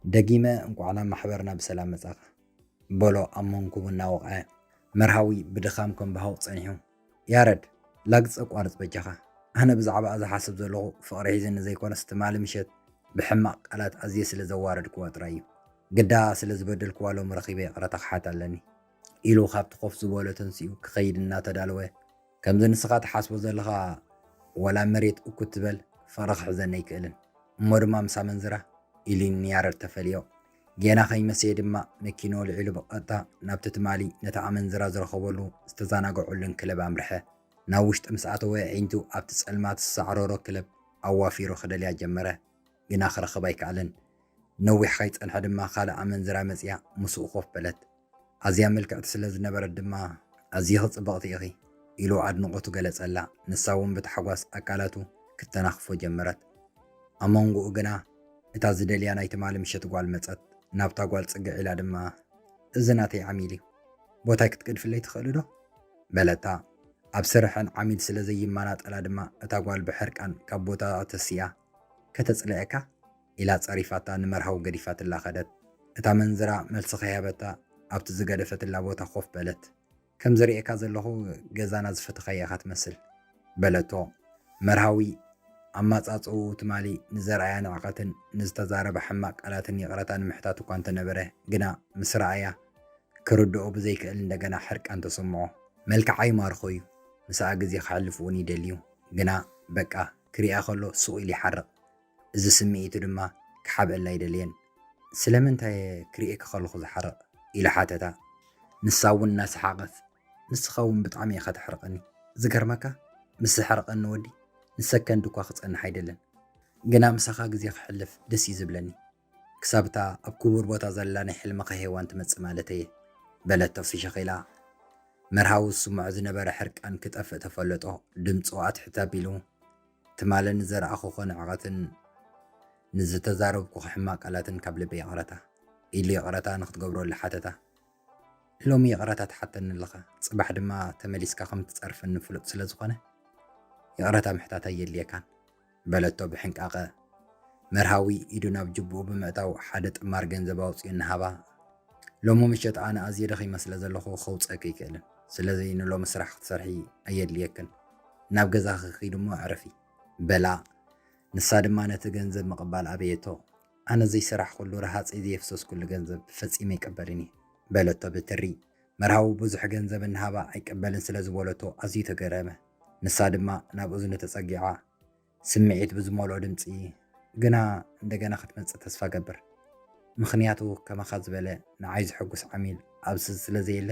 ደጊመ እንቋዕ ናብ ማሕበርና ብሰላም መጻኻ" በሎ ኣብ መንኩቡ እናወቕዐ። መርሃዊ ብድኻም ከንባህቕ ጸኒሑ። "ያረድ፣ ላግጺ ኣቋርጽ በጃኻ። ኣነ ብዛዕባኣ ዝሓስብ ዘለኹ ፍቕሪ ሒዘኒ ዘይኮነስ ትማሊ ምሸት ብሕማቕ ቃላት ኣዝየ ስለ ዘዋረድክዋ ጥራይ እዩ። ግዳ ስለ ዝበደልክዋ ሎሚ ረኺበ ይቕረታ ክሓት ኣለኒ" ኢሉ ካብቲ ኮፍ ዝበሎ ተንሲኡ ክኸይድ እናተዳለወ፣ "ከምዚ ንስኻ ትሓስቦ ዘለኻ ዋላ መሬት እኩት ትበል ፍቕሪ ክሕዘኒ ኣይክእልን። እሞ ድማ ምስ ኣመንዝራ?" ኢሉ ንያረድ ተፈልዮ። ጌና ከይመሰየ ድማ መኪንኡ ኣልዒሉ ብቐጥታ ናብቲ ትማሊ ነታ ኣመንዝራ ዝረኸበሉ ዝተዘናግዑሉን ክለብ ኣምርሐ። ናብ ውሽጢ ምስ ኣተወ ኣዒንቱ ኣብቲ ጸልማት ዝሳዕረሮ ክለብ ኣዋፊሩ ክደልያ ጀመረ። ግና ክረኽብ ኣይከኣለን። ነዊሕ ከይጸንሐ ድማ ካልእ ኣመንዝራ መጽያ ምስኡ ኮፍ በለት። ኣዝያ ምልክዕቲ ስለ ዝነበረት ድማ፣ "ኣዚኺ ጽብቕቲ ኢኺ" ኢሉ ኣድንቖቱ ገለጸላ። ንሳ እውን ብታሕጓስ ኣካላቱ ክተናኽፎ ጀመረት። ኣብ መንጎኡ ግና እታ ዝደልያ ናይ ትማሊ ምሸት ጓል መጸት። ናብታ ጓል ጽግዕ ኢላ ድማ፣ "እዚ ናተይ ዓሚል እዩ። ቦታይ ክትገድፍለይ ትኽእሊ ዶ?" በለታ። ኣብ ስርሐን ዓሚል ስለ ዘይመናጠላ ድማ እታ ጓል ብሕርቃን ካብ ቦታኣ ተሲኣ፣ "ከተጽልኣካ?" ኢላ ጸሪፋታ ንመርሃዊ ገዲፋትላ ከደት። እታ መንዝራ መልሲ ከይሃበታ ኣብቲ ዝገደፈትላ ቦታ ኮፍ በለት። "ከም ዝርእየካ ዘለኹ ገዛና ዝፈተኻያ ኢኻ ትመስል" በለቶ። መርሃዊ ኣመጻጽኡ ትማሊ ንዘርኣያ ንዕቀትን ንዝተዛረባ ሕማቕ ቃላትን ይቕረታ ንምሕታት እኳ እንተነበረ፣ ግና ምስ ረኣያ ክርድኦ ብዘይክእል እንደገና ሕርቃን ተሰምዖ። መልክዓ ይማርኾ እዩ፣ ምስኣ ግዜ ከሕልፍ እውን ይደሊ እዩ። ግና በቃ ክሪኣ ከሎ ስቕ ኢሉ ይሓርቕ። እዚ ስምዒቱ ድማ ክሓብአላ ኣይደለየን። "ስለምንታይ ክሪኤኪ ከለኹ ዝሓርቕ?" ኢሉ ሓተታ። ንሳ እውን እናሰሓቐት፣ "ንስኻ እውን ብጣዕሚ ኢኻ ተሕርቐኒ። ዝገርመካ፣ ምስ ዘሕርቐኒ ወዲ ንሰከንድ እኳ ክጸንሕ ኣይደልን። ግና ምሳኻ ግዜ ክሕልፍ ደስ እዩ ዝብለኒ። ክሳብ እታ ኣብ ክቡር ቦታ ዘላ ናይ ሕልምኻ ሄዋን ትመጽእ ማለተይ እየ" በለቶ ፍሽኽ ኢላ። መርሃዊ ዝስምዖ ዝነበረ ሕርቃን ክጠፍእ ተፈለጦ። ድምጹ ኣትሕት ኣቢሉ፣ "ትማሊ ንዘርኣኹኺ ንዕቐትን ንዝተዛረብኩኺ ሕማቕ ቃላትን ካብ ልበይ ይቕረታ" ኢሉ ይቕረታ ንክትገብረሉ ሓተታ። "ሎሚ ይቕረታ ትሓተኒ ኣለኻ፣ ጽባሕ ድማ ተመሊስካ ከም ትጸርፈኒ ፍሉጥ ስለ ዝኾነ፣ ይቕረታ ምሕታት ኣየድልየካን" በለቶ ብሕንቃቐ። መርሃዊ ኢዱ ናብ ጅብኡ ብምእታው ሓደ ጥማር ገንዘብ ኣውጺኡ እናሃባ፣ ሎሚ ምሸት ኣነ ኣዝየ ደኺመ ስለ ዘለኹ ከውፀኪ ኣይክእልን። ስለዚ ንሎሚ ስራሕ ክትሰርሒ ኣየድልየክን። ናብ ገዛኺ ኪዲ እሞ ኣዕርፊ። በላ። ንሳ ድማ ነቲ ገንዘብ ምቕባል ኣበየቶ። ኣነ ዘይሰራሕኩሉ ረሃፀይ ዘየፍሰስኩሉ ገንዘብ ፈጺመ ኣይቅበልን እየ። በለቶ ብትሪ። መርሃዊ ብዙሕ ገንዘብ እናሃባ ኣይቅበልን ስለ ዝበለቶ ኣዝዩ ተገረመ። ንሳ ድማ ናብ እዝኑ ተጸጊዓ ስምዒት ብዝመልኦ ድምጺ፣ "ግና እንደገና ክትመጽእ ተስፋ ገብር። ምኽንያቱ ከማኻ ዝበለ ንዓይ ዝሕጉስ ዓሚል ኣብዚ ስለ ዘየለ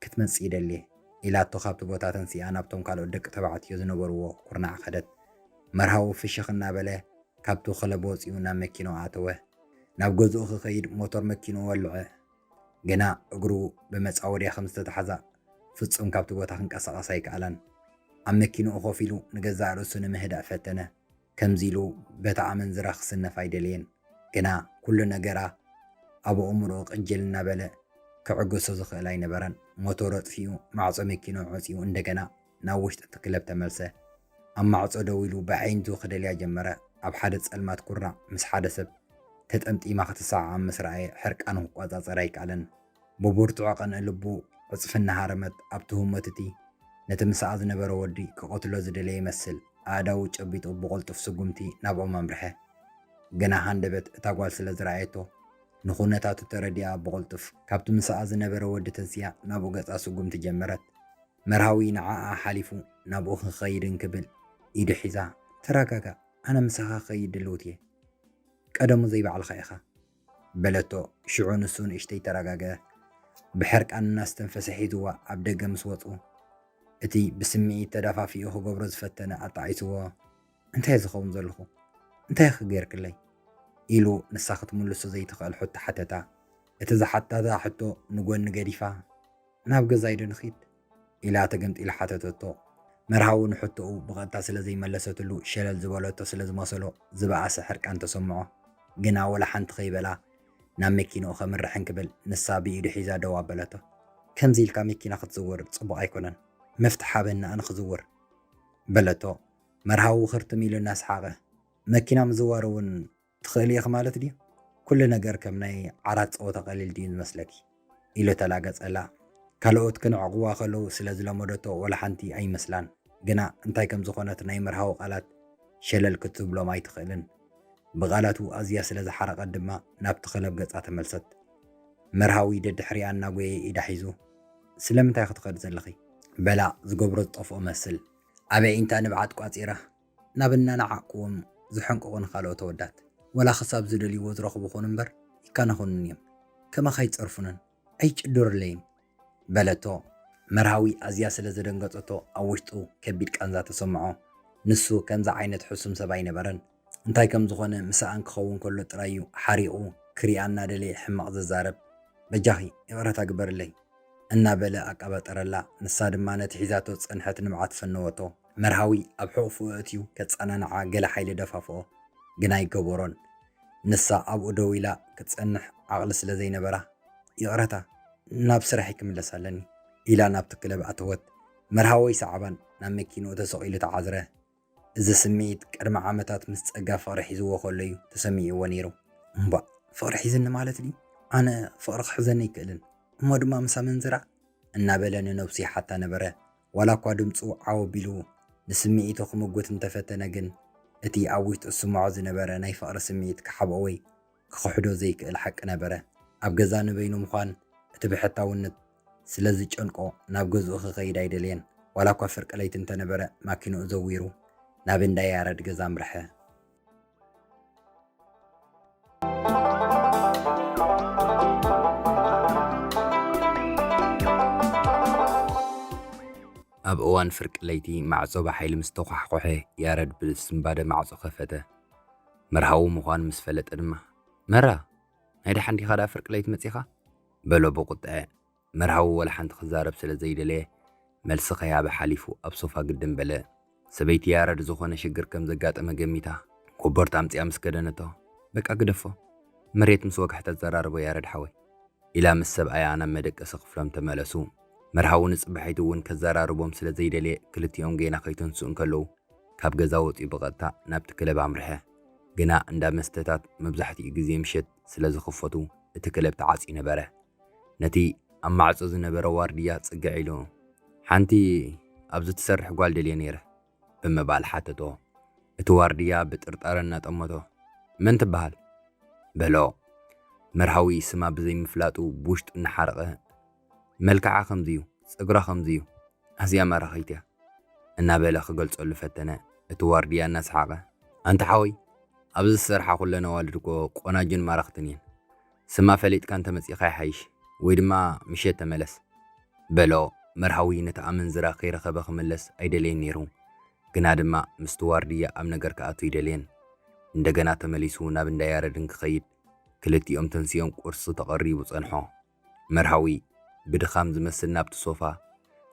ክትመጽእ ይደሊ እየ" ኢላቶ ካብቲ ቦታ ተንሲኣ ናብቶም ካልኦት ደቂ ተባዕትዮ ዝነበርዎ ኩርናዕ ከደት። መርሃዊ ፍሽኽ እናበለ ካብቲ ክለብ ወጺኡ ናብ መኪንኡ ኣተወ። ናብ ገዝኡ ክኸይድ ሞተር መኪንኡ ወልዐ። ግና እግሩ ብመጻወድያ ከም ዝተታሕዛ ፍጹም ካብቲ ቦታ ክንቀሳቐስ ኣይከኣለን። ኣብ መኪንኡ ኮፍ ኢሉ ንገዛእ ርእሱ ንምህዳእ ፈተነ። ከምዚ ኢሉ በታ ኣመንዝራ ክስነፍ ኣይደለየን። ግና ኩሉ ነገራ ኣብ ኣእምሮኡ ቅጅል እናበለ ክዕገሶ ዝኽእል ኣይነበረን። ሞተሩ ኣጥፊኡ ማዕጾ መኪንኡ ዓጽዩ እንደገና ናብ ውሽጢ እቲ ክለብ ተመልሰ። ኣብ ማዕጾ ደው ኢሉ ብኣዒንቱ ክደልያ ጀመረ። ኣብ ሓደ ጸልማት ኩርናዕ ምስ ሓደ ሰብ ተጠምጢማ ክትሰዓዓም ምስ ረኣየ ሕርቃኑ ክቆጻጸር ኣይከኣለን። ብብርቱዕ ቀንዒ ልቡ ዕጽፊ እናሃረመት ኣብቲ ህሞት እቲ ነቲ ምስኣ ዝነበረ ወዲ ክቐትሎ ዝደለየ ይመስል። ኣእዳዉ ጨቢጡ ብቕልጡፍ ስጉምቲ ናብኦም ኣምርሐ። ግና ሃንደበት እታ ጓል ስለ ዝረኣየቶ ንኹነታቱ ተረዲኣ ብቕልጡፍ ካብቲ ምስኣ ዝነበረ ወዲ ተንሲኣ ናብኡ ገጻ ስጉምቲ ጀመረት። መርሃዊ ንዓኣ ሓሊፉ ናብኡ ክኸይድ እንክብል ኢዱ ሒዛ፣ "ተረጋጋእ፣ ኣነ ምሳኻ ክኸይድ ድልውቲ እየ። ቀደሙ ዘይባዕልኻ ኢኻ" በለቶ። ሽዑ ንሱ ንእሽተይ ተረጋግአ። ብሕርቃን እናስተንፈሰ ሒዝዋ ኣብ ደገ ምስ ወጹ፣ እቲ ብስምዒት ተዳፋፊኡ ክገብሮ ዝፈተነ ኣጣዒስዎ። "እንታይ ዝኸውን ዘለኹ? እንታይ ኢኺ ገይርክለይ?" ኢሉ ንሳ ክትምልሶ ዘይትኽእል ሕቶ ሓተታ። እቲ ዝሓተታ ሕቶ ንጎኒ ገዲፋ፣ "ናብ ገዛይ ዶ ንኺድ?" ኢላ ተገምጢላ ሓተተቶ። መርሃዊ ንሕቶኡ ብቐጥታ ስለ ዘይመለሰትሉ ሸለል ዝበለቶ ስለ ዝመሰሎ ዝበኣሰ ሕርቃን ተሰምዖ። ግና ወላ ሓንቲ ከይበላ ናብ መኪንኡ ከምርሕ እንክብል ንሳ ብኢዱ ሒዛ ደው ኣበለቶ። "ከምዚ ኢልካ መኪና ክትዝውር ጽቡቕ ኣይኮነን። መፍትሕ ሃበኒ ኣነ ክዝውር" በለቶ። መርሃዊ ክርትም ኢሉ እናሰሓቐ፣ "መኪና ምዝዋር እውን ትኽእሊ ኢኺ ማለት ድዩ? ኩሉ ነገር ከም ናይ ዓራት ጸወታ ቀሊል ድዩ ዝመስለኪ?" ኢሉ ተላገጸላ። ካልኦት ክንዕቕዋ ከለዉ ስለ ዝለመደቶ ወላ ሓንቲ ኣይመስላን። ግና እንታይ ከም ዝኾነት ናይ መርሃዊ ቃላት ሸለል ክትብሎም ኣይትኽእልን። ብቓላቱ ኣዝያ ስለ ዝሓረቐት ድማ ናብቲ ክለብ ገጻ ተመልሰት። መርሃዊ ደድሕሪኣ እናጎየ ኢዳ ሒዙ፣ "ስለምንታይ ኢኺ ትኸዲ ዘለኺ?" በላ ዝገብሮ ዝጠፍኦ መስል። ኣብ ኣዒንታ ንብዓት ቋጺራ፣ ናብ እናነዓቕክዎም ዝሕንቅቑኒ ካልኦት ኣወዳት፣ ወላ ክሳብ ዝደልይዎ ዝረኽቡ ኹን እምበር ይካነኹንን እዮም። ከማኻ ኣይጸርፉንን፣ ኣይጭድሩለይን በለቶ። መርሃዊ ኣዝያ ስለ ዘደንገጸቶ ኣብ ውሽጡ ከቢድ ቃንዛ ተሰምዖ። ንሱ ከምዚ ዓይነት ሕሱም ሰብ ኣይነበረን። እንታይ ከም ዝኾነ ምስኣን ክኸውን ከሎ ጥራይ እዩ ሓሪቑ ክሪኣ እናደለየ ሕማቕ ዝዛረብ። "በጃኺ ይቕረታ ግበርለይ" እናበለ ኣቃባጠረላ። ንሳ ድማ ነቲ ሒዛቶ ዝጸንሐት ንብዓት ፈነወቶ። መርሃዊ ኣብ ሕቑፉ ኣእትዩ ከጸናንዓ ገለ ሓይሊ ደፋፍኦ፣ ግና ኣይገበሮን። ንሳ ኣብኡ ደው ኢላ ክትጸንሕ ዓቕሊ ስለ ዘይነበራ፣ "ይቕረታ፣ ናብ ስራሐይ ክምለስ ኣለኒ" ኢላ ናብቲ ክለብ ኣተወት። መርሃዊ ኣይሰዓባን፣ ናብ መኪንኡ ተሰቒሉ ተዓዝረ። እዚ ስምዒት ቅድሚ ዓመታት ምስ ጸጋ ፍቕሪ ሒዝዎ ከሎ እዩ ተሰሚዕዎ ነይሩ። "እምቧእ፣ ፍቕሪ ሒዝኒ ማለት ድዩ? ኣነ ፍቕሪ ክሕዘኒ ኣይክእልን፣ እሞ ድማ ምስ ኣመንዝራ?" እናበለ ንነብሱ ይሓታ ነበረ። ዋላ እኳ ድምጹ ዓው ኣቢሉ ንስምዒቱ ክምጉት እንተፈተነ ግን፣ እቲ ኣብ ውሽጡ ዝስምዖ ዝነበረ ናይ ፍቕሪ ስምዒት ክሓብኦ ወይ ክኽሕዶ ዘይክእል ሓቂ ነበረ። ኣብ ገዛ ንበይኑ ምዃን እቲ ብሕታውነት ስለ ዝጨንቆ ናብ ገዝኡ ክኸይድ ኣይደለየን። ዋላ እኳ ፍርቂ ለይቲ እንተነበረ ማኪንኡ ዘዊሩ ናብ እንዳ ያረድ ገዛ ኣምርሐ። ኣብ እዋን ፍርቂ ለይቲ ማዕጾ ብሓይሊ ምስ ተዃሕኮሐ ያረድ ብስንባደ ማዕጾ ከፈተ። መርሃዊ ምዃኑ ምስ ፈለጠ ድማ፣ "መራ፣ ናይ ደሓን ዲኻ ደኣ ፍርቂ ለይቲ መጺኻ?" በሎ ብቁጥዐ። መርሃዊ ወላ ሓንቲ ክዛረብ ስለ ዘይደለየ፣ መልሲ ከይሃበ ሓሊፉ ኣብ ሶፋ ግድም በለ። ሰበይቲ ያረድ ዝኾነ ሽግር ከም ዘጋጠመ ገሚታ፣ ኮቦርታ ኣምጺኣ ምስ ከደነቶ፣ "በቃ ግደፎ፣ መሬት ምስ ወግሐ ተዘራርቦ ያረድ ሓወይ" ኢላ ምስ ሰብኣያ ናብ መደቀሲ ክፍሎም ተመለሱ። መርሃዊ ንጽባሒቱ እውን ከዘራርቦም ስለ ዘይደለየ፣ ክልቲኦም ጌና ከይተንስኡ እንከለዉ፣ ካብ ገዛ ወጺኡ ብቐጥታ ናብቲ ክለብ ኣምርሐ። ግና እንዳ መስተታት መብዛሕትኡ ግዜ ምሸት ስለ ዝኽፈቱ፣ እቲ ክለብ ተዓጽዩ ነበረ። ነቲ ኣብ ማዕጾ ዝነበረ ዋርድያ ጽግዕ ኢሉ፣ "ሓንቲ ኣብዚ ትሰርሕ ጓል ደልየ ነይረ?" ብምባል ሓተቶ። እቲ ዋርድያ ብጥርጣረ እናጠመቶ፣ "መን ትበሃል?" በሎ። መርሃዊ ስማ ብዘይምፍላጡ ብውሽጡ እናሓረቐ፣ "መልክዓ ከምዚ'ዩ፣ ጸጉራ ከምዚ'ዩ፣ ኣዝያ ማራኺት እያ" እናበለ ክገልጸሉ ፈተነ። እቲ ዋርድያ እናሰሓቐ፣ "ኣንታ ሓወይ፣ ኣብዚ ዝሰርሓ ኩለን ኣዋልድ እኮ ቆናጅን ማራኽትን እየን። ስማ ፈሊጥካ እንተመጺእካ ይሓይሽ፣ ወይ ድማ ምሸት ተመለስ" በሎ። መርሃዊ ነቲ ኣመንዝራ ከይረኸበ ክምለስ ኣይደለየን ነይሩ። ግና ድማ ምስቲ ዋርድያ ኣብ ነገር ክኣቱ ይደልየን። እንደገና ተመሊሱ ናብ እንዳ ያረድ እንክኸይድ፣ ክልቲኦም ተንሲኦም ቁርሲ ተቐሪቡ ጸንሖ። መርሃዊ ብድኻም ዝመስል ናብቲ ሶፋ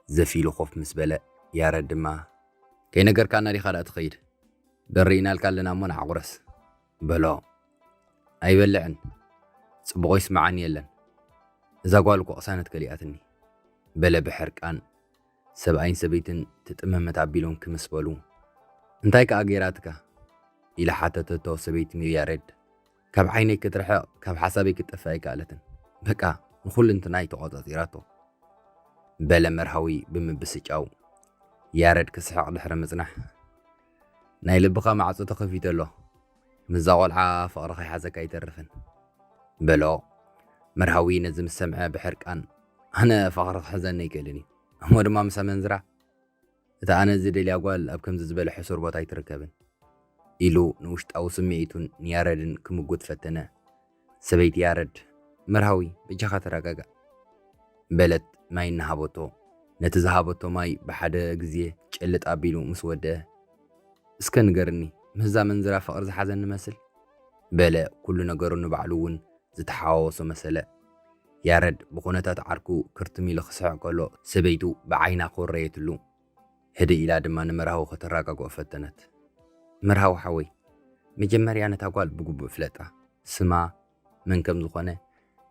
ዘፍ ኢሉ ኮፍ ምስ በለ፣ ያረድ ድማ፣ "ከይነገርካና ዲኻ ደኣ ትኸይድ? በሪ ኢናልካ ኣለና እሞ ንዓ ቁረስ" በሎ። "ኣይበልዕን፣ ጽቡቕ ይስምዓኒ የለን። እዛ ጓል እኮ ቅሳነት ከሊኣትኒ" በለ ብሕርቃን። ሰብኣይን ሰበይትን ትጥመመት ኣቢሎም ክምስ በሉ። "እንታይ ከኣ ገይራትካ?" ኢላ ሓተተቶ ሰበይቲ ያሬድ። "ካብ ዓይነይ ክትርሕቕ፣ ካብ ሓሳበይ ክትጠፍእ ኣይከኣለትን። በቃ ንኹልንትናይ ተቖጻጺራቶ" በለ መርሃዊ ብምብስጫው። ያረድ ክስሕቕ ድሕሪ ምጽናሕ፣ "ናይ ልብኻ ማዕጾ ተኸፊቱ ኣሎ። ምስዛ ቆልዓ ፍቕሪ ከይሓዘካ ኣይተርፍን" በሎ። መርሃዊ ነዚ ምስ ሰምዐ ብሕርቃን፣ "ኣነ ፍቕሪ ክሕዘኒ ኣይክእልን እዩ። እሞ ድማ ምስ ኣመንዝራ? እታ ኣነ ዝደልያ ጓል ኣብ ከምዚ ዝበለ ሕሱር ቦታ ኣይትርከብን" ኢሉ ንውሽጣዊ ስምዒቱን ንያረድን ክምጉት ፈተነ። ሰበይቲ ያረድ፣ "መርሃዊ፣ በጃኻ ተረጋጋእ" በለት ማይ እናሃበቶ። ነቲ ዝሃበቶ ማይ ብሓደ ግዜ ጭልጥ ኣቢሉ ምስ ወደአ፣ "እስከ ንገርኒ፣ ምስዛ መንዝራ ፍቕሪ ዝሓዘኒ መስል?" በለ፣ ኩሉ ነገሩ ንባዕሉ እውን ዝተሓዋወሶ መሰለ። ያረድ ብኹነታት ዓርኩ ክርትም ኢሉ ክስሕቕ ከሎ፣ ሰበይቱ ብዓይና ኮረየትሉ። ህድእ ኢላ ድማ ንመርሃዊ ከተረጋግኦ ፈተነት። "መርሃዊ ሓወይ፣ መጀመርያ ነታ ጓል ብግቡእ ፍለጣ። ስማ፣ መን ከም ዝኾነ፣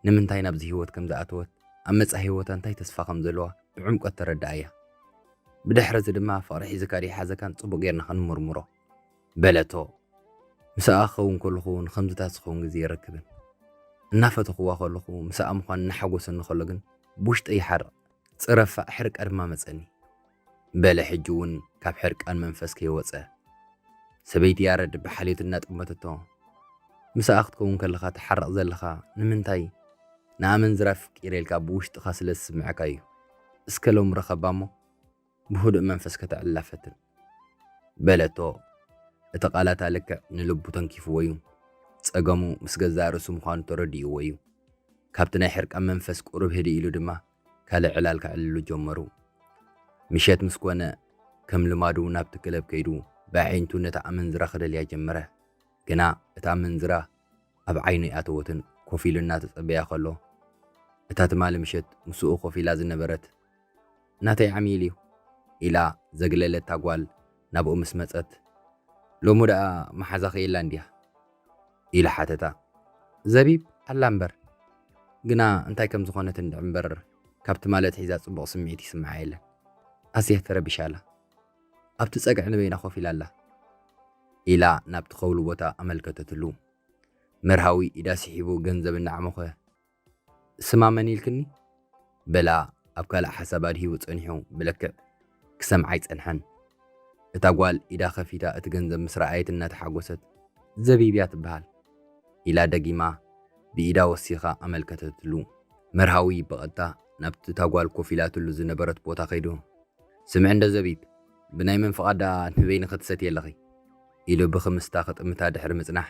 ንምንታይ ናብዚ ህይወት ከም ዝኣተወት፣ ኣብ መጻኢ ህይወታ እንታይ ተስፋ ከም ዘለዋ ብዕምቆት ተረድኣያ። ብድሕሪ እዚ ድማ ፍቕሪ ሒዝካ ድዩ ሓዘካን ጽቡቕ ጌርና ክንምርምሮ" በለቶ። "ምስኣ ክኸውን ከለኹ ንኸምዚታት ዝኸውን ግዜ ኣይረክብን። እናፈተኽዋ ከለኹ ምስኣ ምዃን እናሓጎሰኒ ከሎ ግን ብውሽጠይ ይሓርቕ። ጽረፋእ ሕርቃ ድማ መጸኒ" በለ፣ ሕጂ እውን ካብ ሕርቃን መንፈስ ከይወጸ። ሰበይቲ ያረድ ብሓልዮት እናጠመተቶ፣ "ምስኣ ክትከውን ከለኻ ትሓርቕ ዘለኻ ንምንታይ? ንኣመንዝራ ኣፍቂረ ኢልካ ብውሽጥኻ ስለ ዝስምዐካ እዩ። እስከ ሎሚ ርኸባ እሞ ብህዱእ መንፈስ ከተዕልላ ፈትን" በለቶ። እቲ ቃላታ ልክዕ ንልቡ ተንኪፍዎ እዩ። ጸገሙ ምስ ገዛእ ርእሱ ምዃኑ ተረዲእዎ እዩ። ካብቲ ናይ ሕርቃን መንፈስ ቁሩብ ህድእ ኢሉ ድማ ካልእ ዕላል ከዕልሉ ጀመሩ። ምሸት ምስ ኮነ፣ ከም ልማዱ ናብቲ ክለብ ከይዱ ብኣዒንቱ ነታ ኣመንዝራ ክደልያ ጀመረ። ግና እታ ኣመንዝራ ኣብ ዓይኑ ኣይኣተወትን። ኮፍ ኢሉ እናተጸበያ ከሎ፣ እታ ትማሊ ምሸት ምስኡ ኮፍ ኢላ ዝነበረት፣ "ናተይ ዓሚል እዩ" ኢላ ዘግለለታ ጓል ናብኡ ምስ መጸት፣ "ሎሚ ደኣ መሓዛኺ የላን ድያ?" ኢሉ ሓተታ። "ዘቢብ ኣላ እምበር፣ ግና እንታይ ከም ዝኾነት እንድዒ እምበር፣ ካብ ትማሊ ኣትሒዛ ጽቡቕ ስምዒት ይስምዓ የለን። ኣዝያ ተረቢሻ ኣላ። ኣብቲ ጸግዒ ንበይና ኮፍ ኢላ ኣላ" ኢላ ናብቲ ከውሊ ቦታ ኣመልከተትሉ። መርሃዊ ኢዳ ስሒቡ ገንዘብ እናዓሞኸ፣ "ስማ መን ኢልክኒ?" በላ፣ ኣብ ካልእ ሓሳብ ኣድሂቡ ጸኒሑ ብልክዕ ክሰምዓ ኣይጸንሐን። እታ ጓል ኢዳ ከፊታ እቲ ገንዘብ ምስ ረኣየት እናተሓጎሰት፣ "ዘቢብ እያ ትበሃል" ኢላ ደጊማ ብኢዳ ወሲኻ ኣመልከተትሉ። መርሃዊ ብቐጥታ ናብቲ እታ ጓል ኮፍ ኢላትሉ ዝነበረት ቦታ ከይዱ፣ "ስምዒ እንዶ ዘቢብ፣ ብናይ መን ፍቓድ ደኣ ንበይንኺ ትሰትዪ ኣለኺ?" ኢሉ ብኽምስታ ክጥምታ ድሕሪ ምጽናሕ፣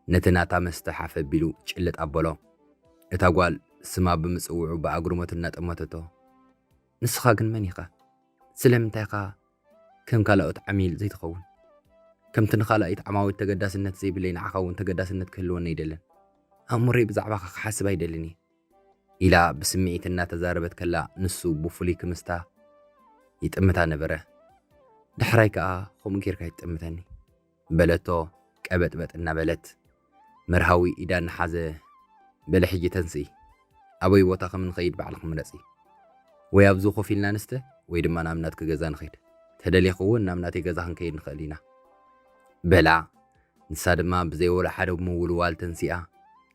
ነቲ ናታ መስተ ሓፍ ኣቢሉ ጭልጥ ኣበሎ። እታ ጓል ስማ ብምጽውዑ ብኣግርሞት እናጠመተቶ፣ "ንስኻ ግን መን ኢኻ? ስለምንታይ ኢኻ ከም ካልኦት ዓሚል ዘይትኸውን? ከምቲ ንኻልኣይት ዓማዊት ተገዳስነት ዘይብለይ ንዓኻ እውን ተገዳስነት ክህልወኒ ኣይደልን። ኣእምሮይ ብዛዕባኻ ክሓስብ ኣይደልን እየ" ኢላ ብስምዒት እናተዛረበት ከላ፣ ንሱ ብፍሉይ ክምስታ ይጥምታ ነበረ። "ዳሕራይ ከኣ ከምኡ ጌርካ ኣይትጥምተኒ" በለቶ ቀበጥበጥ እናበለት። መርሃዊ ኢዳ እናሓዘ፣ "በሊ ሕጂ ተንስኢ፣ ኣበይ ቦታ ከም እንኸይድ ባዕልኺ ምረጺ። ወይ ኣብዚ ኮፍ ኢልና ንስተ፣ ወይ ድማ ናብ ናትኪ ገዛ ንኸይድ። ተደሊኺ እውን ናብ ናተይ ገዛ ክንከይድ ንኽእል ኢና" በላ። ንሳ ድማ ብዘይ ወላ ሓደ ምውልዋል ተንሲኣ፣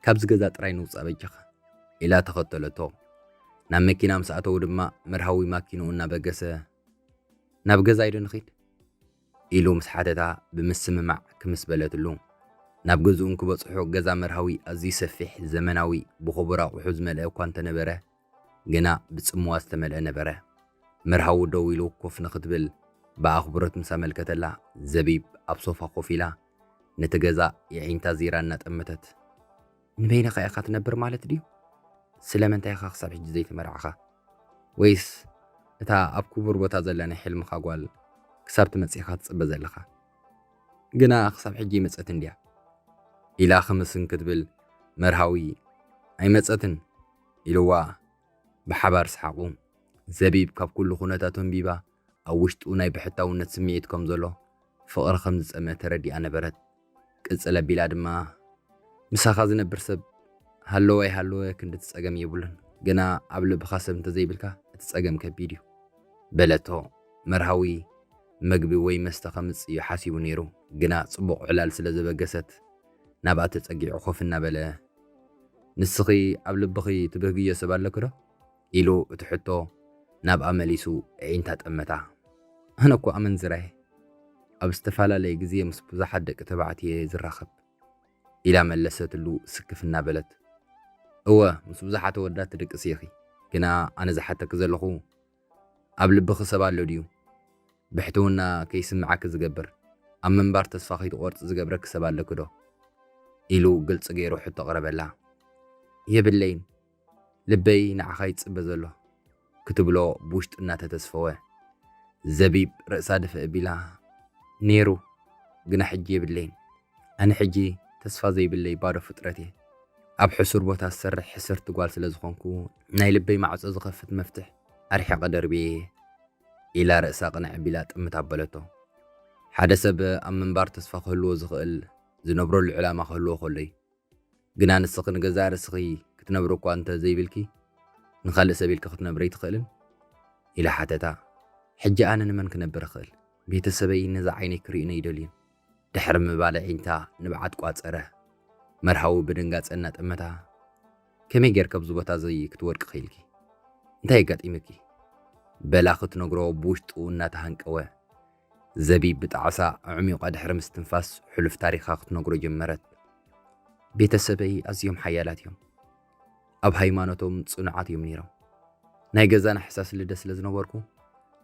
"ካብዚ ገዛ ጥራይ ንውጻእ በጃኻ" ኢላ ተኸተለቶ። ናብ መኪና ምስ ኣተዉ ድማ መርሃዊ ማኪንኡ እናበገሰ፣ ናብ ገዛይ ዶ ንኺድ? ኢሉ ምስ ሓተታ ብምስምማዕ ክምስ በለትሉ። ናብ ገዝኡ እንክበጽሑ ገዛ መርሃዊ ኣዝዩ ሰፊሕ፣ ዘመናዊ፣ ብኽቡር ኣቑሑ ዝመልአ እኳ እንተነበረ፣ ግና ብጽምዋ ዝተመልአ ነበረ። መርሃዊ ደው ኢሉ ኮፍ ንኽትብል ብኣኽብሮት ምስ ኣመልከተላ፣ ዘቢብ ኣብ ሶፋ ኮፍ ኢላ ነቲ ገዛ የዒንታ ዚራ እናጠመተት፣ "ንበይንኻ ኢኻ ትነብር ማለት ድዩ? ስለምንታይ ኢኻ ክሳብ ሕጂ ዘይተመርዓኻ? ወይስ እታ ኣብ ክቡር ቦታ ዘላ ናይ ሕልምኻ ጓል ክሳብ ትመጽእ ኢኻ ትጽበ ዘለኻ? ግና ክሳብ ሕጂ ኣይመጸትን ድያ?" ኢላ ክምስን ክትብል፣ መርሃዊ፣ "ኣይመጸትን" ኢልዋ ብሓባር ሰሓቑ። ዘቢብ ካብ ኩሉ ኩነታቱ ኣንቢባ ኣብ ውሽጡ ናይ ብሕታውነት ስምዒት ከም ዘሎ፣ ፍቕሪ ከም ዝጸመ ተረዲኣ ነበረት። ቅጽል ኣቢላ ድማ፣ "ምሳኻ ዝነብር ሰብ ሃለወ ኣይሃለወ ክንዲ እቲ ጸገም የብሉን፣ ግና ኣብ ልብኻ ሰብ እንተዘይብልካ እቲ ጸገም ከቢድ እዩ" በለቶ። መርሃዊ መግቢ ወይ መስተ ከምጽእ እዩ ሓሲቡ ነይሩ፣ ግና ጽቡቕ ዕላል ስለ ዘበገሰት ናብኣ ተጸጊዑ ኮፍ እናበለ፣ "ንስኺ ኣብ ልብኺ ትብህግዮ ሰብ ኣለኪ ዶ?" ኢሉ እቲ ሕቶ ናብኣ መሊሱ ኣዒንታ ጠመታ። "ኣነ እኮ ኣመንዝራ እየ። ኣብ ዝተፈላለየ ግዜ ምስ ብዙሓት ደቂ ተባዕትዮ እየ ዝራኸብ" ኢላ መለሰትሉ ስክፍ እናበለት። "እወ፣ ምስ ብዙሓት ኣወዳት ትድቅሲ ኢኺ። ግና ኣነ ዝሓተኪ ዘለኹ፣ ኣብ ልብኺ ሰብ ኣሎ ድዩ? ብሕትውና ከይስምዓኪ ዝገብር፣ ኣብ ምንባር ተስፋ ከይትቖርጺ ዝገብረኪ ሰብ ኣለኪ ዶ?" ኢሉ ግልጺ ገይሩ ሕቶ ኣቕረበላ። "የብለይን፣ ልበይ ንዓኻ ይጽበ ዘሎ" ክትብሎ ብውሽጡ እናተተስፈወ፣ ዘቢብ ርእሳ ድፍእ ኣቢላ፣ "ነይሩ፣ ግና ሕጂ የብለይን። ኣነ ሕጂ ተስፋ ዘይብለይ ባዶ ፍጥረት እየ። ኣብ ሕሱር ቦታ ዝሰርሕ ሕስርቲ ጓል ስለ ዝኾንኩ፣ ናይ ልበይ ማዕጾ ዝኸፍት መፍትሕ ኣርሒቐ ደርብየ እየ" ኢላ ርእሳ ቅንዕ ኣቢላ ጥምት ኣበለቶ። ሓደ ሰብ ኣብ ምንባር ተስፋ ክህልዎ ዝኽእል ዝነብረሉ ዕላማ ክህልዎ ከሎ እዩ። "ግና ንስኺ ንገዛእ ርእስኺ ክትነብሪ እኳ እንተ ዘይብልኪ፣ ንኻልእ ሰብ ኢልኪ ክትነብሪ ኣይትኽእልን?" ኢላ ሓተታ። "ሕጂ ኣነ ንመን ክነብር እኽእል? ቤተሰበይ ነዛ ዓይነይ ክርእዩኒ ኣይደልዩን" ድሕሪ ምባል ኣዒንታ ንብዓት ቋጸረ። መርሃዊ ብድንጋጸ እናጠመታ፣ "ከመይ ጌርኪ ኣብዚ ቦታ እዚ ክትወድቂ ክኢልኪ? እንታይ ኣጋጢሙኪ?" በላ ክትነግሮ ብውሽጡ እናተሃንቀወ። ዘቢብ ብጣዕሳ ኣዕሚቋ ድሕሪ ምስትንፋስ ሕሉፍ ታሪኻ ክትነግሮ ጀመረት። "ቤተሰበይ ኣዝዮም ሓያላት እዮም። ኣብ ሃይማኖቶም ጽኑዓት እዮም ነይሮም። ናይ ገዛና ሕሳስ ልደ ስለ ዝነበርኩ፣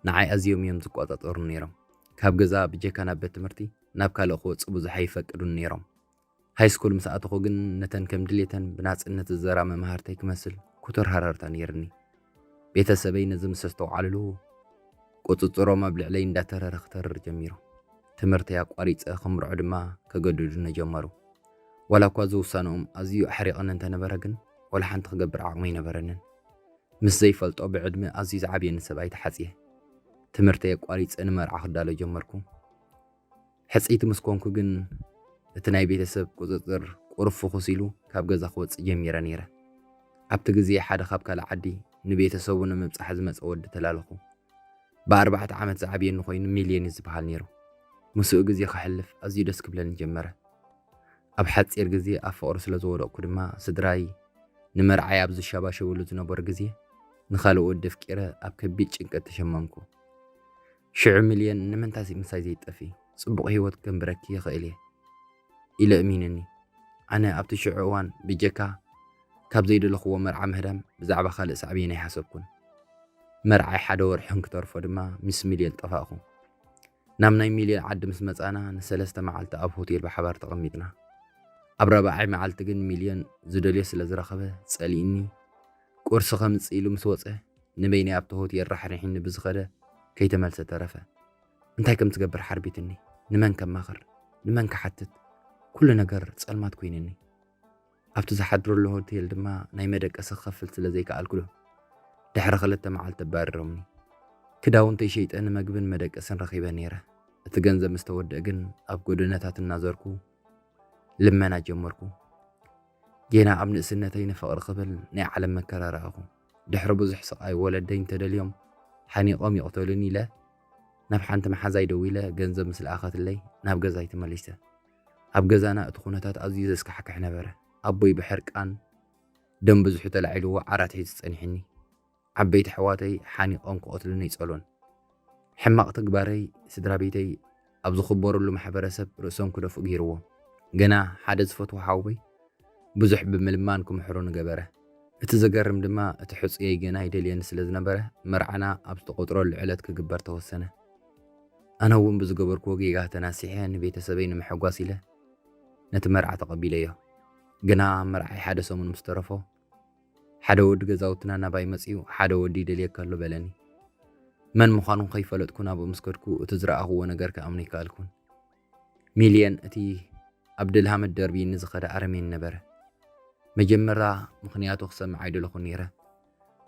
ንዓይ ኣዝዮም እዮም ዝቆጻጸሩኒ ነይሮም። ካብ ገዛ ብጀካ ናብ ቤት ትምህርቲ፣ ናብ ካልእ ክወጽእ ብዙሕ ኣይፈቅዱን ነይሮም። ሃይስኩል ምስ ኣተኹ ግን፣ ነተን ከም ድሌተን ብናጽነት ዝዘራ መማህርተይ ክመስል ኩቱር ሃረርታ ነይርኒ። ቤተሰበይ ነዚ ምስ ኣስተውዓልሉ፣ ቁጽጽሮም ኣብ ልዕለይ እንዳተረረ ክተርር ጀሚሩ። ትምህርተይ ኣቋሪጸ ክምርዖ ድማ ከገድዱኒ ጀመሩ። ዋላ እኳ እዚ ውሳነኦም ኣዝዩ ኣሕሪቕኒ እንተነበረ ግን፣ ዋላ ሓንቲ ክገብር ዓቕሚ ኣይነበረንን። ምስ ዘይፈልጦ ብዕድመ ኣዝዩ ዝዓብየኒ ሰብኣይ ተሓጽየ። ትምህርተይ ኣቋሪጸ ንመርዓ ክዳሎ ጀመርኩ። ሕጽይቲ ምስ ኮንኩ ግን፣ እቲ ናይ ቤተሰብ ቁጽጽር ቁሩብ ፍኹስ ኢሉ ካብ ገዛ ክወጽእ ጀሚረ ነይረ። ኣብቲ ግዜ ሓደ ካብ ካልእ ዓዲ ንቤተሰቡ ንምብጻሕ ዝመጸ ወዲ ተላለኹ። ብኣርባዕተ ዓመት ዝዓብየኒ ኮይኑ ሚልዮን እዩ ዝበሃል ነይሩ። ምስኡ ግዜ ከሕልፍ ኣዝዩ ደስ ክብለኒ ጀመረ። ኣብ ሓጺር ግዜ ኣብ ፍቕሪ ስለ ዝወደቕኩ ድማ፣ ስድራይ ንመርዓይ ኣብ ዝሸባሸብሉ ዝነበሩ ግዜ፣ ንኻልእ ወዲ ኣፍቂረ ኣብ ከቢድ ጭንቀት ተሸመምኩ። "ሽዑ ሚልዮን ንምንታይ ምሳይ ዘይትጠፍኢ? ጽቡቕ ህይወት ከንብረኪ ይኽእል እየ" ኢለ እሚኑኒ። ኣነ ኣብቲ ሽዑ እዋን ብጀካ ካብ ዘይደለኽዎ መርዓ ምህዳም ብዛዕባ ካልእ ሳዕቤን ኣይሓሰብኩን። መርዓይ ሓደ ወርሒ እንክተርፎ ድማ ምስ ሚልዮን ጠፋእኹ። ናብ ናይ ሚልዮን ዓዲ ምስ መጻና ንሰለስተ መዓልቲ ኣብ ሆቴል ብሓባር ተቐሚጥና። ኣብ ራብዓይ መዓልቲ ግን ሚልዮን ዝደልዮ ስለ ዝረኸበ ጸሊእኒ። ቁርሲ ከምጽእ ኢሉ ምስ ወጸ፣ ንበይነይ ኣብቲ ሆቴል ራሕሪሒኒ ብዝኸደ ከይተመልሰ ተረፈ። እንታይ ከም ትገብር ሓርቢትኒ። ንመን ከማኽር? ንመን ክሓትት? ኩሉ ነገር ጸልማት ኮይንኒ። ኣብቲ ዝሓድረሉ ሆቴል ድማ ናይ መደቀሲ ክኸፍል ስለ ዘይከኣልኩ፣ ድሕሪ ክልተ መዓልቲ ኣባሪሮምኒ። ክዳውንተይ ሸይጠ ንመግብን መደቀስን ረኺበ ነይረ። እቲ ገንዘብ ምስ ተወደአ ግን ኣብ ጎደናታት እናዘርኩ ልመና ጀመርኩ። ጌና ኣብ ንእስነተይ ንፍቕሪ ክብል ናይ ዓለም መከራ ረኣኹ። ድሕሪ ብዙሕ ስቓይ ወለደይ እንተደልዮም ሓኒቖም ይቕተሉኒ ኢለ ናብ ሓንቲ መሓዛይ ደዊለ ገንዘብ ምስ ለኣኸትለይ ናብ ገዛይ ተመሊሰ። ኣብ ገዛና እቲ ኩነታት ኣዝዩ ዘስካሕክሕ ነበረ። ኣቦይ ብሕርቃን ደም ብዙሑ ተላዒልዎ ዓራት ሒዙ ጸኒሕኒ። ዓበይቲ ኣሕዋተይ ሓኒቖም ክቐትሉኒ ይጸልኡን። ሕማቕ ተግባረይ ስድራ ቤተይ ኣብ ዝኽበሩሉ ማሕበረሰብ ርእሶም ክደፍኡ ገይርዎም። ገና ሓደ ዝፈትዎ ሓወይ ብዙሕ ብምልማን ክምሕሩኒ ገበረ። እቲ ዘገርም ድማ እቲ ሕጹየይ ገና ይደልየኒ ስለ ዝነበረ መርዓና ኣብ ዝተቖጽረሉ ዕለት ክግበር ተወሰነ። ኣነ እውን ብዝገበርክዎ ጌጋ ተናሲሐ ንቤተሰበይ ንምሕጓስ ኢለ ነቲ መርዓ ተቐቢለዮ። ግና መርዓይ ሓደ ሰሙን ምስ ተረፎ ሓደ ወዲ ገዛውትና ናባይ መጺኡ ሓደ ወዲ ይደልየካ ኣሎ በለኒ። መን ምዃኑ ከይፈለጥኩ ናብኡ ምስ ከድኩ እቲ ዝረኣኽዎ ነገር ክኣምኖ ኣይከኣልኩን። ሚልየን እቲ ኣብ ደልሃመት ደርብይኒ ዝኸደ ኣረሜን ነበረ። መጀመርያ ምኽንያቱ ክሰምዕ ኣይደለኹን ነይረ።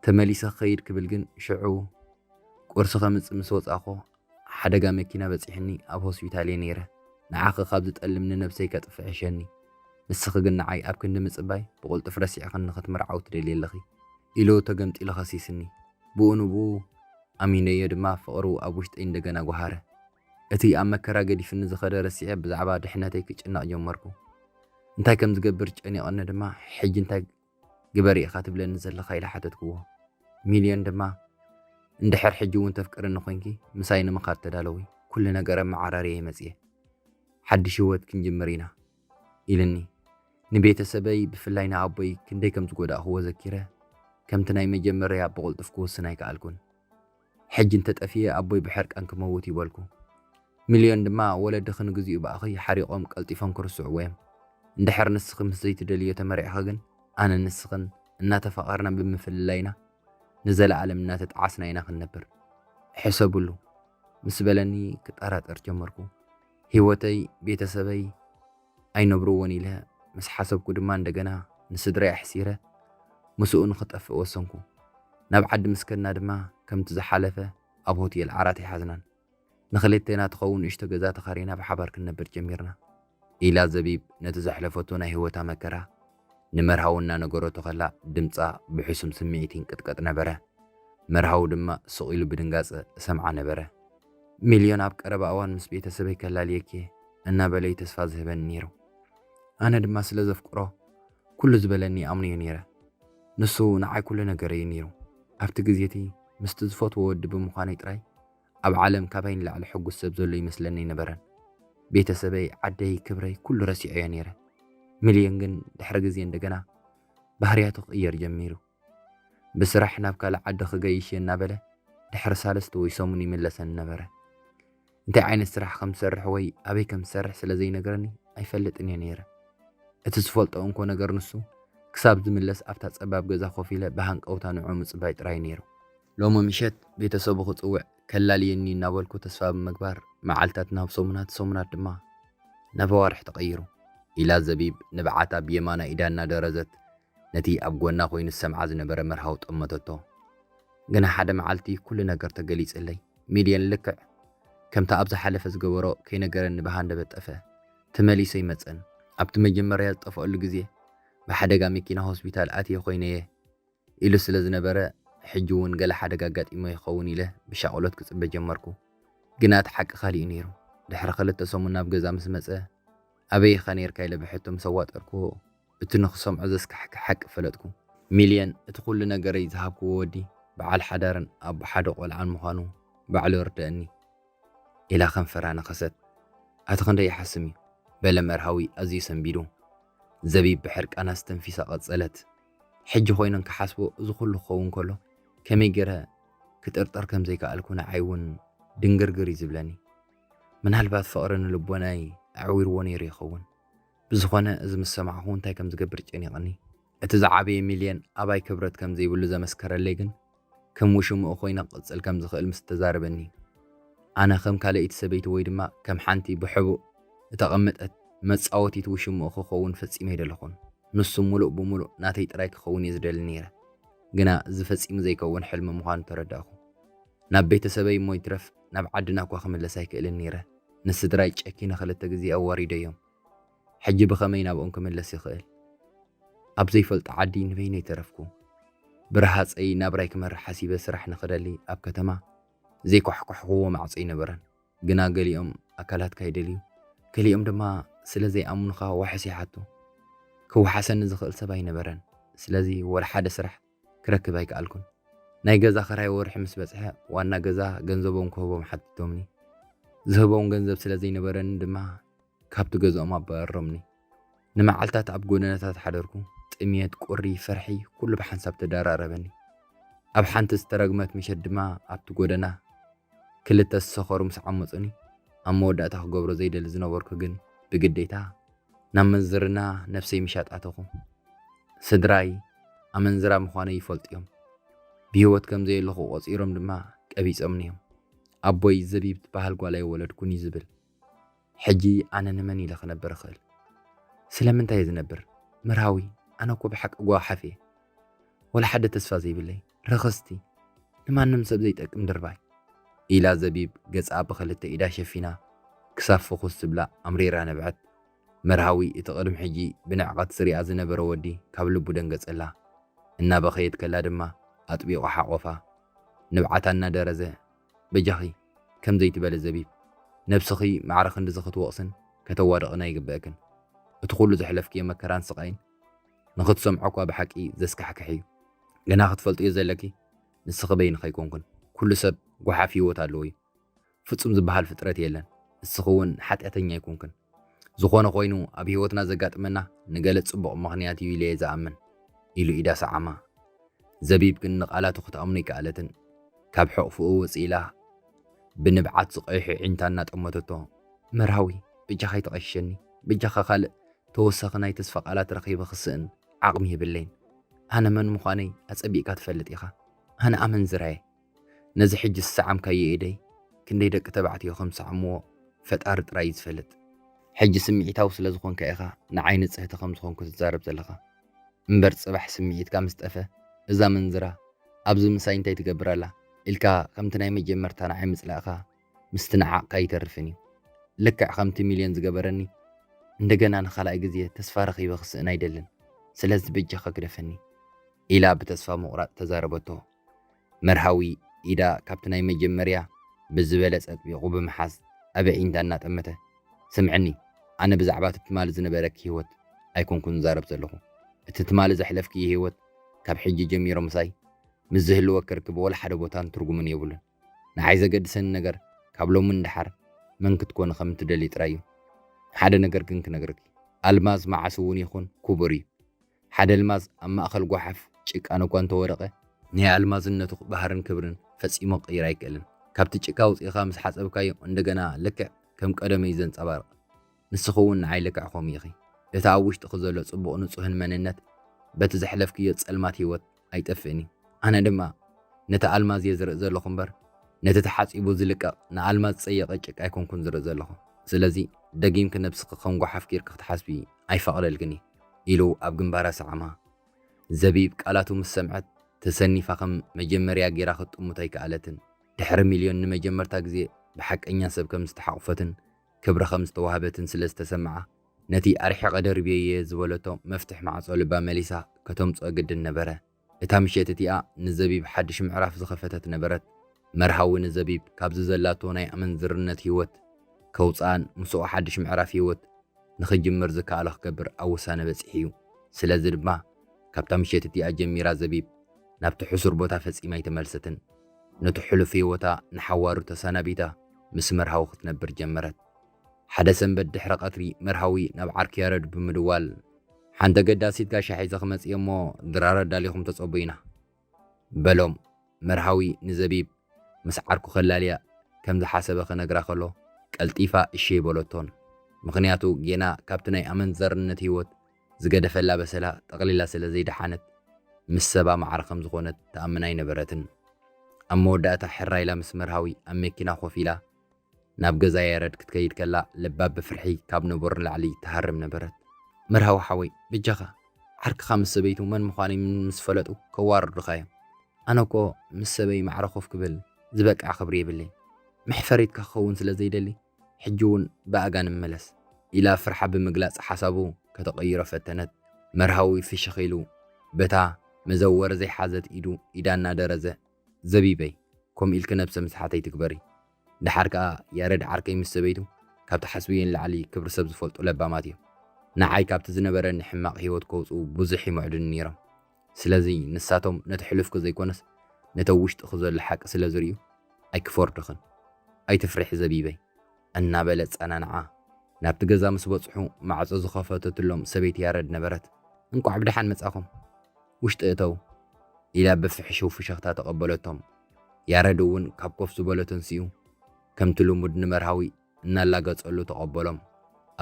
ተመሊሰ ክኸይድ ክብል ግን ሽዑ ቁርሲ ከምጽእ ምስ ወጻእኹ ሓደጋ መኪና በጺሕኒ ኣብ ሆስፒታል እየ ነይረ። ንዓኺ ካብ ዝጠልም ንነብሰይ ከጥፍእ ሕሸኒ። ንስኺ ግን ንዓይ ኣብ ክንዲ ምጽባይ ብቕልጡፍ ረሲዕኽኒ ክትምርዓዊ ትደልዪ ኣለኺ ኢሉ ተገምጢሉ ከሲስኒ። ብኡ ንብኡ ኣሚነዮ ድማ ፍቕሩ ኣብ ውሽጠይ እንደገና ጓሃረ። እቲ ኣብ መከራ ገዲፍኒ ዝኸደ ረሲዐ ብዛዕባ ድሕነተይ ክጭነቕ ጀመርኩ። እንታይ ከም ዝገብር ጨኒቐኒ ድማ ሕጂ እንታይ ግበሪ ኢኻ ትብለኒ ዘለኻ ኢለ ሓተትክዎ። ሚልዮን ድማ እንድሕር ሕጂ እውን ተፍቅርኒ ኮይንኪ ምሳይ ንምኻድ ተዳለዊ፣ ኩሉ ነገር ኣመዓራርየ መጽየ፣ ሓድሽ ህይወት ክንጅምር ኢና ኢልኒ። ንቤተሰበይ ብፍላይ ንኣቦይ ክንደይ ከም ዝጎዳእኽዎ ዘኪረ ከምቲ ናይ መጀመርያ ብቕልጡፍ ክውስን ኣይከኣልኩን። ሕጂ እንተጠፍየ ኣቦይ ብሕርቃን ክመውት ይበልኩ። ሚልዮን ድማ ወለድኺ ንግዚኡ ብኣኺ ሓሪቖም ቀልጢፎም ክርስዕዎ እዮም። እንድሕር ንስኺ ምስ ዘይትደልዮ ተመሪዕኺ ግን ኣነ ንስኽን እናተፋቐርና ብምፍልላይና ንዘለኣለም እናተጣዓስና ኢና ክንነብር። ሕሰብሉ ምስ በለኒ ክጠራጠር ጀመርኩ። ህይወተይ ቤተሰበይ ኣይነብርዎን ኢለ ምስ ሓሰብኩ ድማ እንደገና ንስድራይ ኣሕሲረ ምስኡ ንኽጠፍእ ወሰንኩ። ናብ ዓዲ ምስ ከድና ድማ ከምቲ ዝሓለፈ ኣብ ሆቴል ዓራት ኣይሓዝናን። ንኽልቴና ትኸውን ንእሽቶ ገዛ ተኻሪና ብሓባር ክንነብር ጀሚርና። ኢላ ዘቢብ ነቲ ዘሕለፈቶ ናይ ህይወታ መከራ ንመርሃዊ እናነገረቶ ከላ ድምጻ ብሕሱም ስምዒት ይንቅጥቀጥ ነበረ። መርሃዊ ድማ ስቕ ኢሉ ብድንጋጸ እሰምዓ ነበረ። ሚልዮን ኣብ ቀረባ እዋን ምስ ቤተሰበይ ከላልየኪ እናበለይ ተስፋ ዝህበኒ ነይሩ። ኣነ ድማ ስለ ዘፍቅሮ ኩሉ ዝበለኒ ኣምንዮ ነይረ። ንሱ ንዓይ ኩሉ ነገረይ ነይሩ። ኣብቲ ግዜ እቲ ምስቲ ዝፈትዎ ወዲ ብምዃነይ ጥራይ ኣብ ዓለም ካባይ ንላዕሊ ሕጉስ ሰብ ዘሎ ይመስለኒ ኣይነበረን። ቤተሰበይ፣ ዓደይ፣ ክብረይ ኩሉ ረሲዐዮ ነይረ። ሚልዮን ግን ድሕሪ ግዜ እንደገና ባህርያቱ ክቕየር ጀሚሩ። ብስራሕ ናብ ካልእ ዓዲ ክገይሽ እየ እናበለ ድሕሪ ሳልስቲ ወይ ሰሙን ይምለሰኒ ነበረ። እንታይ ዓይነት ስራሕ ከም ዝሰርሕ ወይ ኣበይ ከም ዝሰርሕ ስለ ዘይነግረኒ ኣይፈልጥን እየ ነይረ። እቲ ዝፈልጦ እንኮ ነገር ንሱ ክሳብ ዝምለስ ኣብታ ጸባብ ገዛ ኮፍ ኢለ ብሃንቀውታ ንዕኡ ምጽባይ ጥራይ ነይሩ። ሎሚ ምሸት ቤተሰቡ ክጽውዕ ከላልየኒ እናበልኩ ተስፋ ብምግባር መዓልታት ናብ ሰሙናት፣ ሰሙናት ድማ ናብ ኣዋርሕ ተቐይሩ። ኢላ ዘቢብ ንብዓታ ብየማና ኢዳ እናደረዘት ነቲ ኣብ ጎና ኮይኑ ዝሰምዓ ዝነበረ መርሃዊ ጠመተቶ። ግና ሓደ መዓልቲ ኩሉ ነገር ተገሊጽለይ። ሚልዮን ልክዕ ከምቲ ኣብ ዝሓለፈ ዝገበሮ ከይነገረኒ ብሃንደበት ጠፍአ። ተመሊሱ ኣይመጸን። ኣብቲ መጀመርያ ዝጠፍኣሉ ግዜ ብሓደጋ መኪና ሆስፒታል ኣትየ ኮይነየ ኢሉ ስለ ዝነበረ ሕጂ እውን ገለ ሓደጋ ኣጋጢሞ ይኸውን ኢለ ብሻቕሎት ክጽበ ጀመርኩ። ግና እቲ ሓቂ ካሊእ ነይሩ። ድሕሪ ክልተ ሰሙን ናብ ገዛ ምስ መጸ ኣበይ ኢኻ ነይርካ ኢለ ብሕቶ ምስ ኣዋጠርኩዎ እቲ ንኽሰምዖ ዘስካሕክሕ ሓቂ ፈለጥኩ። ሚልዮን እቲ ኩሉ ነገረይ ዝሃብክዎ ወዲ በዓል ሓዳርን ኣቦ ሓደ ቆልዓን ምዃኑ ባዕሉ ኣርደአኒ። ኢላ ከንፈራ ነኸሰት። ኣቲ ክንደይ ይሓስም እዩ በለ መርሃዊ ኣዝዩ ሰንቢዱ። ዘቢብ ብሕርቃና ዝተንፊሳ ቀጸለት። ሕጂ ኮይነ እንክሓስቦ እዚ ኩሉ ክኸውን ከሎ ከመይ ገይረ ክጥርጠር ከም ዘይከኣልኩ ንዓይ እውን ድንግርግር እዩ ዝብለኒ። ምናልባት ፍቕሪ ንልቦናይ ኣዕዊርዎ ነይሩ ይኸውን። ብዝኾነ እዚ ምስ ሰማዕኹ እንታይ ከም ዝገብር ጨኒቕኒ። እቲ ዝዓበየ ሚልዮን ኣባይ ክብረት ከም ዘይብሉ ዘመስከረለይ ግን ከም ውሽምኡ ኮይነ ክቕጽል ከም ዝኽእል ምስ ተዛረበኒ ኣነ ከም ካልኣይቲ ሰበይቲ ወይ ድማ ከም ሓንቲ ብሕቡእ እተቐመጠት መጻወቲት ውሽምኡ ክኸውን ፈጺመ ኣይደለኹን። ንሱ ምሉእ ብምሉእ ናተይ ጥራይ ክኸውን እየ ዝደሊ ነይረ። ግና እዚ ፈጺሙ ዘይከውን ሕልሚ ምዃኑ ተረዳእኹ። ናብ ቤተሰበይ እሞ ይትረፍ ናብ ዓድና እኳ ክምለስ ኣይክእልን ነይረ። ንስድራይ ጨኪነ ክልተ ግዜ ኣዋሪደዮም። ሕጂ ብኸመይ ናብኦም ክምለስ ይኽእል? ኣብ ዘይፈልጦ ዓዲ ንበይነይ ተረፍኩ። ብረሃጸይ ናብራይ ክመርሕ ሓሲበ ስራሕ ንኽደሊ ኣብ ከተማ ዘይኳሕኳሕክዎ ማዕጾ ኣይነበረን። ግና ገሊኦም ኣካላትካ ይደልዩ፣ ገሊኦም ድማ ስለ ዘይኣምኑኻ ዋሕስ ይሓቱ። ክወሓሰኒ ዝኽእል ሰብ ኣይነበረን። ስለዚ ወላ ሓደ ስራሕ ክረክብ ኣይከኣልኩን። ናይ ገዛ ኽራይ ወርሒ ምስ በጽሐ ዋና ገዛ ገንዘቦም ክህቦም ሓቲቶምኒ። ዝህቦም ገንዘብ ስለ ዘይነበረኒ ድማ ካብቲ ገዝኦም ኣባረሮምኒ። ንመዓልታት ኣብ ጎደናታት ሓደርኩ። ጥምየት፣ ቁሪ፣ ፍርሒ ኩሉ ብሓንሳብ ተደራረበኒ። ኣብ ሓንቲ ዝተረግመት ምሸት ድማ ኣብቲ ጎደና ክልተ ዝሰኸሩ ምስ ዓመጹኒ ኣብ መወዳእታ ክገብሮ ዘይደሊ ዝነበርኩ ግን ብግዴታ ናብ ምንዝርና ነብሰይ ምሻጥ ኣተኹ። ስድራይ ኣመንዝራ ምዃነይ ይፈልጡ እዮም። ብህይወት ከም ዘየለኹ ቆጺሮም ድማ ቀቢጾምኒ እዮም። ኣቦይ ዘቢብ ትበሃል ጓል ኣይወለድኩን እዩ ዝብል። ሕጂ ኣነ ንመን ኢለ ክነብር እኽእል? ስለምንታይ እየ ዝነብር? መርሃዊ፣ ኣነ እኮ ብሓቂ ጓሓፍ እየ። ወላ ሓደ ተስፋ ዘይብለይ፣ ረኸስቲ፣ ንማንም ሰብ ዘይጠቅም ድርባይ። ኢላ ዘቢብ ገጻ ብኽልተ ኢዳ ሸፊና ክሳብ ፍኹስ ትብላ ኣምሪራ ነብዐት። መርሃዊ እቲ ቅድሚ ሕጂ ብንዕቐት ዝሪኣ ዝነበረ ወዲ ካብ ልቡ ደንገጸላ። እናበኸየት ከላ ድማ ኣጥቢቑ ሓቖፋ። ንብዓታ እናደረዘ፣ በጃኺ ከምዘይ ትበሊ ዘቢብ፣ ነብስኺ ማዕረ ክንድዚ ክትወቕስን ከተዋድቕን ኣይግበእክን። እቲ ኩሉ ዘሕለፍክዮ መከራን ስቓይን ንኽትሰምዖ እኳ ብሓቂ ዘስካሕክሕ እዩ። ግና ክትፈልጥዮ ዘለኪ ንስኺ በይንኺ ኣይኮንኩን። ኩሉ ሰብ ጓሓፍ ህይወት ኣለዎ እዩ። ፍጹም ዝበሃል ፍጥረት የለን። ንስኺ እውን ሓጢኣተኛ ኣይኮንክን። ዝኾነ ኮይኑ ኣብ ህይወትና ዘጋጥመና ንገለ ጽቡቕ ምኽንያት እዩ ኢለ እየ ዝኣምን ኢሉ ኢዳ ሰዓማ። ዘቢብ ግን ንቓላቱ ክትኣምኖ ኣይከኣለትን። ካብ ሕቕፍኡ ውጽእ ኢላ ብንብዓት ዝቐይሑ ዒንታ እናጠመተቶ፣ መርሃዊ፣ በጃኻ ኣይተቐሽሸኒ። በጃኻ ካልእ ተወሳኺ ናይ ተስፋ ቃላት ረኺበ ክስእን ዓቕሚ የብለይን። ኣነ መን ምዃነይ ኣጸቢቕካ ትፈልጥ ኢኻ። ኣነ ኣመንዝራየ። ነዚ ሕጂ ዝሰዓምካዮ ኢደይ ክንደይ ደቂ ተባዕትዮ ከም ዝሰዓምዎ ፈጣሪ ጥራይ እዩ ዝፈልጥ። ሕጂ ስምዒታዊ ስለ ዝኾንካ ኢኻ ንዓይ ንጽህቲ ከም ዝኾንኩ ትዛረብ ዘለኻ። እምበር ጽባሕ ስምዒትካ ምስ ጠፈ፣ እዛ ምንዝራ ኣብዚ ምሳይ እንታይ ትገብር ኣላ ኢልካ ከምቲ ናይ መጀመርታ ንዓይ ምጽላእካ ምስቲ ንዓቕካ ኣይተርፍን እዩ። ልክዕ ከምቲ ሚልዮን ዝገበረኒ እንደገና ንኻልኣይ ግዜ ተስፋ ረኺበ ክስእን ኣይደልን። ስለዚ በጃኻ ግደፈኒ ኢላ ብተስፋ ምቑራጽ ተዛረበቶ። መርሃዊ ኢዳ ካብቲ ናይ መጀመርያ ብዝበለጸ ኣጥቢቑ ብምሓዝ ኣብ ኣዒንታ እናጠመተ፣ ስምዕኒ፣ ኣነ ብዛዕባ እቲ ትማሊ ዝነበረኪ ህይወት ኣይኮንኩን ዝዛረብ ዘለኹ። እቲ ትማሊ ዘሕለፍክዮ ህይወት ካብ ሕጂ ጀሚሩ ምሳይ ምስ ዝህልወኪ ርክብ ወላ ሓደ ቦታን ትርጉምን የብሉን። ንዓይ ዘገድሰኒ ነገር ካብ ሎሚ ንደሓር መን ክትኮኒ ከም እትደልዪ ጥራይ እዩ። ሓደ ነገር ግን ክነግረኪ፣ ኣልማዝ መዓስ እውን ይኹን ክቡር እዩ። ሓደ ኣልማዝ ኣብ ማእከል ጓሓፍ ጭቃን እኳ እንተወደቐ፣ ናይ ኣልማዝነቱ ባህርን ክብርን ፈጺሙ ክቕይር ኣይክእልን። ካብቲ ጭቃ ኣውጺእኻ ምስ ሓጸብካዮ እንደገና ልክዕ ከም ቀደሙ እዩ ዘንጸባርቕ። ንስኺ እውን ንዓይ ልክዕ ከምኡ ኢኺ። እቲ ኣብ ውሽጥኺ ዘሎ ጽቡቕ ንጹህን መንነት በቲ ዘሕለፍክዮ ጸልማት ህይወት ኣይጠፍእን እዩ። ኣነ ድማ ነቲ ኣልማዝ እየ ዝርኢ ዘለኹ እምበር፣ ነቲ ተሓጺቡ ዝልቀቕ ንኣልማዝ ዝጸየቐ ጭቃ ኣይኮንኩን ዝርኢ ዘለኹ። ስለዚ ደጊምኪ ነብስኺ ከም ጓሓፍ ጌርኪ ክትሓስቢ ኣይፈቕደልክን እየ ኢሉ ኣብ ግንባራ ሰዓማ። ዘቢብ ቃላቱ ምስ ሰምዐት ተሰኒፋ ከም መጀመርያ ጌራ ክትጥምቶ ኣይከኣለትን። ድሕሪ ሚልዮን ንመጀመርታ ግዜ ብሓቀኛ ሰብ ከም ዝተሓቑፈትን ክብሪ ከም ዝተዋህበትን ስለ ዝተሰምዓ፣ ነቲ ኣርሒቐ ደርብየዮ ዝበለቶ መፍትሕ ማዕጾ ልባ መሊሳ ከተምጽኦ ግድን ነበረ። እታ ምሸት እቲኣ ንዘቢብ ሓድሽ ምዕራፍ ዝኸፈተት ነበረት። መርሃዊ ንዘቢብ ካብዚ ዘላቶ ናይ ኣመንዝርነት ህይወት ከውጽኣን ምስኡ ሓድሽ ምዕራፍ ህይወት ንኽጅምር ዝከኣሎ ክገብር ኣብ ውሳነ በጺሑ እዩ። ስለዚ ድማ ካብታ ምሸት እቲኣ ጀሚራ ዘቢብ ናብቲ ሕሱር ቦታ ፈጺማ ኣይተመልሰትን። ነቲ ሕሉፍ ህይወታ ንሓዋሩ ተሰናቢታ ምስ መርሃዊ ክትነብር ጀመረት። ሓደ ሰንበት ድሕሪ ቀትሪ መርሃዊ ናብ ዓርኪ ያረድ ብምድዋል፣ ሓንቲ ኣገዳሲት ጋሻ ሒዘ ክመጽእ እየ እሞ ድራር ኣዳሊኹም ተጸቡዩና በሎም። መርሃዊ ንዘቢብ ምስ ዓርኩ ከላልያ ከም ዝሓሰበ ክነግራ ከሎ ቀልጢፋ እሺ ኣይበለቶን። ምኽንያቱ ጌና ካብቲ ናይ ኣመንዘርነት ህይወት ዝገደፈላ በሰላ ጠቕሊላ ስለ ዘይደሓነት ምስ ሰባ ማዕረ ከም ዝኾነት ትኣምን ኣይነበረትን። ኣብ መወዳእታ ሕራይ ኢላ ምስ መርሃዊ ኣብ መኪና ኮፍ ኢላ ናብ ገዛ ያረድ ክትከይድ ከላ ልባ ብፍርሒ ካብ ንቡር ንላዕሊ ትሃርም ነበረት። መርሃዊ ሓወይ፣ በጃኻ ዓርክኻ ምስ ሰበይቱ መን ምዃነይ ምስ ፈለጡ ከዋርዱኻ እዮም። ኣነ እኮ ምስ ሰበይ ማዕረ ኮፍ ክብል ዝበቅዕ ክብሪ የብለይን። መሕፈሪትካ ክኸውን ስለ ዘይደሊ ሕጂ እውን ብኣጋ ንምለስ ኢላ ፍርሓ ብምግላጽ ሓሳቡ ከተቐይሮ ፈተነት። መርሃዊ ፍሽኽ ኢሉ በታ መዘወሪ ዘይሓዘት ኢዱ ኢዳ እናደረዘ፣ ዘቢበይ፣ ከምኡ ኢልኪ ነብሰ ምትሓት ኣይትግበሪ። ደሓር ከኣ ያረድ ዓርከይ ምስ ሰበይቱ ካብ ትሓስብዮ ንላዕሊ ክብሪ ሰብ ዝፈልጡ ለባማት እዮም። ንዓይ ካብቲ ዝነበረኒ ሕማቕ ህይወት ከውጽኡ ብዙሕ ይምዕዱኒ ነይሮም። ስለዚ ንሳቶም ነቲ ሕሉፍኪ ዘይኮነስ ነቲ ኣብ ውሽጥኺ ዘሎ ሓቂ ስለ ዝርእዩ ኣይክፈርዱኽን። ኣይትፍርሒ ዘቢበይ፣ እናበለ ጸናንዓ። ናብቲ ገዛ ምስ በጽሑ ማዕጾ ዝኸፈተትሎም ሰበይቲ ያረድ ነበረት። "እንቋዕ ብደሓን መጻኹም፣ ውሽጢ እተው" ኢላ ብፍሕሽው ፍሽኽታ ተቐበለቶም። ያረድ እውን ካብ ኮፍ ዝበሎ ተንሲኡ ከምቲ ልሙድ ንመርሃዊ እናላገጸሉ ተቐበሎም።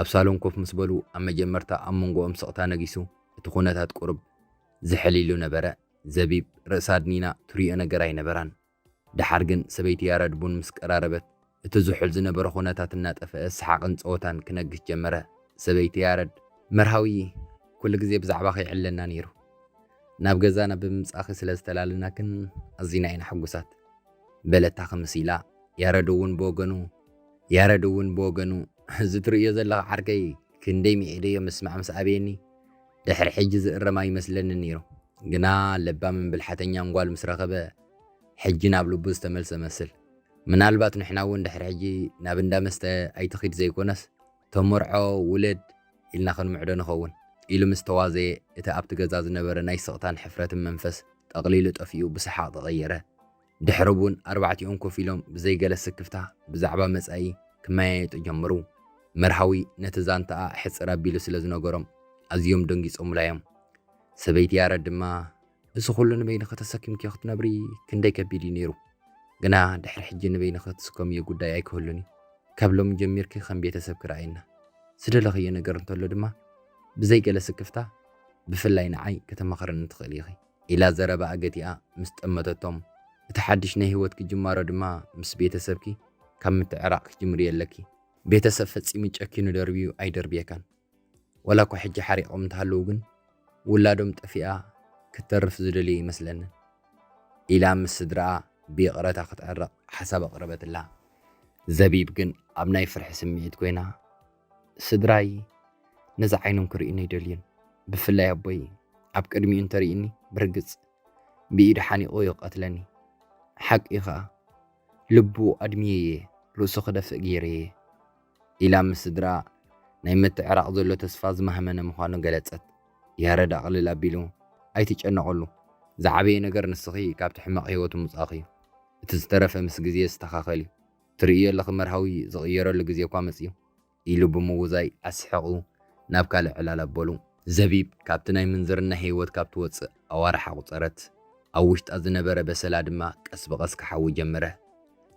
ኣብ ሳሎን ኮፍ ምስ በሉ ኣብ መጀመርታ ኣብ መንጎኦም ስቕታ ነጊሱ፣ እቲ ኩነታት ቁሩብ ዝሕል ኢሉ ነበረ። ዘቢብ ርእሳ ኣድኒና ትሪኦ ነገር ኣይነበራን። ደሓር ግን ሰበይቲ ያረድ ቡን ምስ ቀራረበት እቲ ዝሑል ዝነበረ ኩነታት እናጠፍአ ሰሓቕን ጸወታን ክነግስ ጀመረ። ሰበይቲ ያረድ፣ "መርሃዊ፣ ኩሉ ግዜ ብዛዕባኺ ይዕለና ነይሩ። ናብ ገዛና ብምምጻእኺ ስለ ዝተላለናክን ኣዚና ኢና ሕጉሳት" በለታ ክምስ ኢላ። ያረድ እውን ብወገኑ ያረድ እውን ብወገኑ፣ "እዚ ትርእዮ ዘለኻ ዓርከይ ክንደይ ምዒደዮ ምስማዕ ምስ ኣበየኒ፣ ድሕሪ ሕጂ ዝእረም ኣይመስለንን ነይሩ። ግና ለባምን ብልሓተኛን ጓል ምስ ረኸበ ሕጂ ናብ ልቡ ዝተመልሰ መስል። ምናልባት ንሕና እውን ድሕሪ ሕጂ ናብ እንዳ መስተ ኣይትኺድ ዘይኮነስ ተመርዖ ውለድ ኢልና ክንምዕዶ ንኸውን" ኢሉ ምስ ተዋዘየ እቲ ኣብቲ ገዛ ዝነበረ ናይ ስቕታን ሕፍረትን መንፈስ ጠቕሊሉ ጠፊኡ ብሰሓቕ ተቐየረ። ድሕሪ ቡን ኣርባዕቲኦም ኮፍ ኢሎም ብዘይገለ ስክፍታ ብዛዕባ መጻኢ ክመያየጡ ጀመሩ። መርሃዊ ነቲ ዛንታኣ ሕጽር ኣቢሉ ስለ ዝነገሮም ኣዝዮም ደንጊጾምላ እዮም። ሰበይቲ ያረድ ድማ፣ "እዚ ኩሉ ንበይንኺ ተሰኪምኪ ክትነብሪ ክንደይ ከቢድ እዩ ነይሩ። ግና ድሕሪ ሕጂ ንበይንኺ ትስከምዮ ጉዳይ ኣይክህሉን እዩ። ካብ ሎሚ ጀሚርኪ ከም ቤተሰብ ክረኣየና። ዝደለኽዮ ነገር እንተሎ ድማ ብዘይገለ ስክፍታ ብፍላይ ንዓይ ከተማኽርኒ ትኽእሊ ኢኺ" ኢላ ዘረባኣ ገቲኣ ምስ ጠመተቶም፣ እቲ ሓድሽ ናይ ህይወትኪ ጅማሮ ድማ ምስ ቤተሰብኪ ካብ ምትዕራቕ ክትጅምርዮ ኣለኪ። ቤተሰብ ፈጺሙ ጨኪኑ ደርብዩ ኣይደርብየካን። ዋላ እኳ ሕጂ ሓሪቖም እንተሃለዉ ግን ውላዶም ጠፊኣ ክትተርፍ ዝደልዩ ይመስለንን ኢላ ምስ ስድራኣ ብይቕረታ ክትዕረቕ ሓሳብ ኣቕረበትላ። ዘቢብ ግን ኣብ ናይ ፍርሒ ስምዒት ኮይና፣ "ስድራይ ነዚ ዓይኖም ክርእዩኒ ኣይደልዩን። ብፍላይ ኣቦይ ኣብ ቅድሚኡ እንተርእዩኒ ብርግጽ ብኢዱ ሓኒቑ እዩ ቀትለኒ። ሓቂ እዩ ኸኣ፣ ልቡ ኣድምየየ፣ ርእሱ ክደፍእ ገይረየ" ኢላ ምስ ስድራ ናይ ምትዕራቕ ዘሎ ተስፋ ዝማህመነ ምዃኑ ገለጸት። ያረድ ኣቕልል ኣቢሉ፣ "ኣይትጨነቐሉ፣ ዝዓበየ ነገር ንስኺ ካብቲ ሕማቕ ህይወቱ ምውጻእኺ እዩ። እቲ ዝተረፈ ምስ ግዜ ዝስተኻኸል እዩ። ትርእዮ ኣለኺ መርሃዊ ዝቕየረሉ ግዜ እኳ መጺኡ" ኢሉ ብምውዛይ ኣስሒቑ ናብ ካልእ ዕላል ኣበሉ። ዘቢብ ካብቲ ናይ ምንዝርና ህይወት ካብ ትወጽእ ኣዋርሕ ኣቑጸረት። ኣብ ውሽጣ ዝነበረ በሰላ ድማ ቀስ ብቐስ ክሓዊ ጀመረ።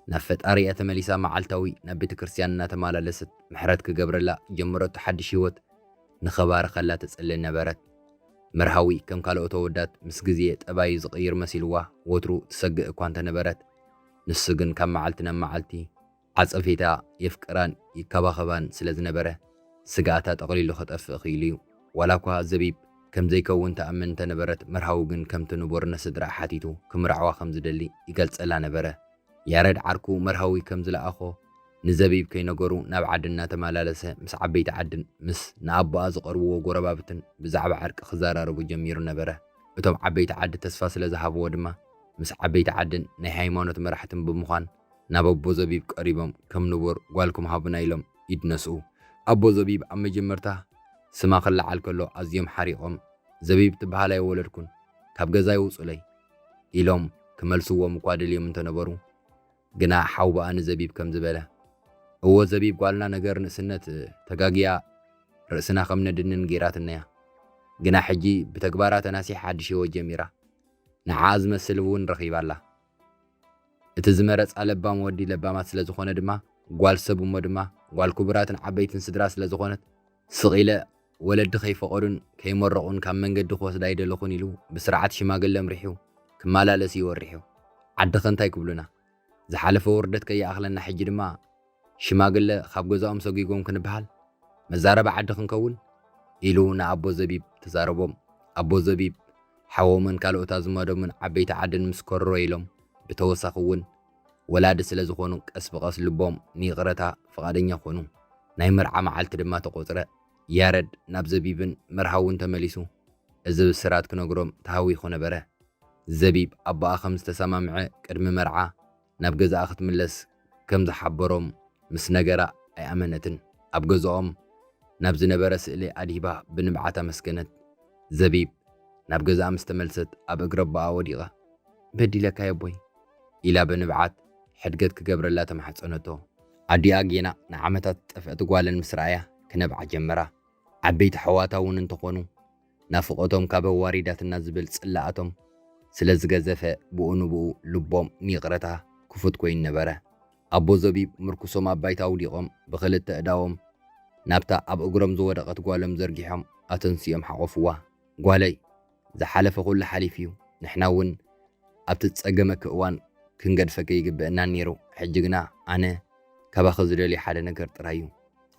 ናብ ፈጣሪኣ ተመሊሳ መዓልታዊ ናብ ቤተ ክርስቲያን እናተመላለሰት ምሕረት ክገብረላ ጀመረቶ ሓድሽ ህይወት ንኸባርኸላ ትጽሊ ነበረት። መርሃዊ ከም ካልኦት ኣወዳት ምስ ግዜ ጠባዩ ዝቕይር መሲልዋ ወትሩ ትሰግእ እኳ እንተነበረት፣ ንሱ ግን ካብ መዓልቲ ናብ መዓልቲ ዓጸፌታ የፍቅራን ይከባኸባን ስለ ዝነበረ፣ ስግኣታ ጠቕሊሉ ክጠፍእ ክኢሉ እዩ። ዋላ እኳ ዘቢብ ከም ዘይከውን ትኣምን እንተነበረት፣ መርሃዊ ግን ከምቲ ንቡር ንስድራኣ ሓቲቱ ክምርዓዋ ከም ዝደሊ ይገልጸላ ነበረ። ያረድ ዓርኩ መርሃዊ ከም ዝለኣኾ ንዘቢብ ከይነገሩ ናብ ዓዲ እናተመላለሰ ምስ ዓበይቲ ዓድን ምስ ንኣቦኣ ዝቐርብዎ ጎረባብትን ብዛዕባ ዕርቂ ክዘራረቡ ጀሚሩ ነበረ። እቶም ዓበይቲ ዓዲ ተስፋ ስለ ዝሃብዎ ድማ ምስ ዓበይቲ ዓድን ናይ ሃይማኖት መራሕትን ብምዃን ናብ ኣቦ ዘቢብ ቀሪቦም ከም ንቡር ጓልኩም ሃቡና ኢሎም ኢድ ነስኡ። ኣቦ ዘቢብ ኣብ መጀመርታ ስማ ክለዓል ከሎ ኣዝዮም ሓሪቖም፣ "ዘቢብ ትበሃል ኣይወለድኩን፣ ካብ ገዛይ ውጹለይ" ኢሎም ክመልስዎም እኳ ደልዮም እንተነበሩ፣ ግና ሓውቦኣ ንዘቢብ ከም ዝበለ፣ "እወ ዘቢብ ጓልና ነገር ንእስነት ተጋግያ ርእስና ከም ነድንን ገይራትና እያ። ግና ሕጂ ብተግባራ ተናሲሓ ሓድሽ ህይወት ጀሚራ። ንዓኣ ዝመስል እውን ረኺባ ኣላ። እቲ ዝመረጻ ለባም ወዲ ለባማት ስለ ዝኾነ ድማ ጓል ሰብ እሞ ድማ ጓል ክቡራትን ዓበይትን ስድራ ስለ ዝኾነት ስቕ ኢለ ወለዲ ከይፈቐዱን ከይመረቑን ካብ መንገዲ ክወስዳ ኣይደለኹን" ኢሉ ብስርዓት ሽማግለ ኣምሪሑ ክመላለስ እዩ ወሪሑ። ዓድኸ እንታይ ክብሉና? ዝሓለፈ ውርደት ከይኣኽለና ሕጂ ድማ ሽማግለ ካብ ገዛኦም ሰጒጎም ክንበሃል መዛረቢ ዓዲ ክንከውን? ኢሉ ንኣቦ ዘቢብ ተዛረቦም። ኣቦ ዘቢብ ሓዎምን ካልኦት ኣዝማዶምን ዓበይቲ ዓድን ምስ ከረሩ ኢሎም ብተወሳኺ እውን ወላዲ ስለ ዝኾኑ ቀስ ብቐስ ልቦም ንይቕረታ ፍቓደኛ ኮኑ። ናይ መርዓ መዓልቲ ድማ ተቖጽረ። ያረድ ናብ ዘቢብን መርሃውን ተመሊሱ እዚ ብስራት ክነግሮም ተሃዊኹ ነበረ። ዘቢብ ኣቦኣ ከም ዝተሰማምዐ ቅድሚ መርዓ ናብ ገዛኣ ክትምለስ ከም ዝሓበሮም ምስ ነገራ ኣይኣመነትን። ኣብ ገዛኦም ናብ ዝነበረ ስእሊ ኣድሂባ ብንብዓት ኣመስገነት። ዘቢብ ናብ ገዛኣ ምስ ተመልሰት ኣብ እግሪ ኣቦኣ ወዲቓ፣ "በዲለካ ኣቦይ?" ኢላ ብንብዓት ሕድገት ክገብረላ ተማሕጸነቶ። ኣዲኣ ጌና ንዓመታት ዝጠፍአት ጓለን ምስ ረኣያ ክነብዓ ጀመራ። ዓበይቲ ኣሕዋታ እውን እንተኾኑ ናፍቖቶም ካብ ኣዋሪዳትና ዝብል ጽላኣቶም ስለ ዝገዘፈ ብኡ ንብኡ ልቦም ንይቕረታ ክፉት ኮይኑ ነበረ። ኣቦ ዘቢብ ምርኩሶም ኣብ ባይታ ኣውዲቖም ብኽልተ እዳዎም ናብታ ኣብ እግሮም ዝወደቐት ጓሎም ዘርጊሖም ኣተንሲኦም ሓቖፍዋ። "ጓለይ፣ ዝሓለፈ ኩሉ ሓሊፉ እዩ። ንሕና እውን ኣብቲ ዝጸገመኪ እዋን ክንገድፈኪ ይግብእና ነይሩ። ሕጂ ግና ኣነ ካባኺ ዝደልዮ ሓደ ነገር ጥራይ እዩ።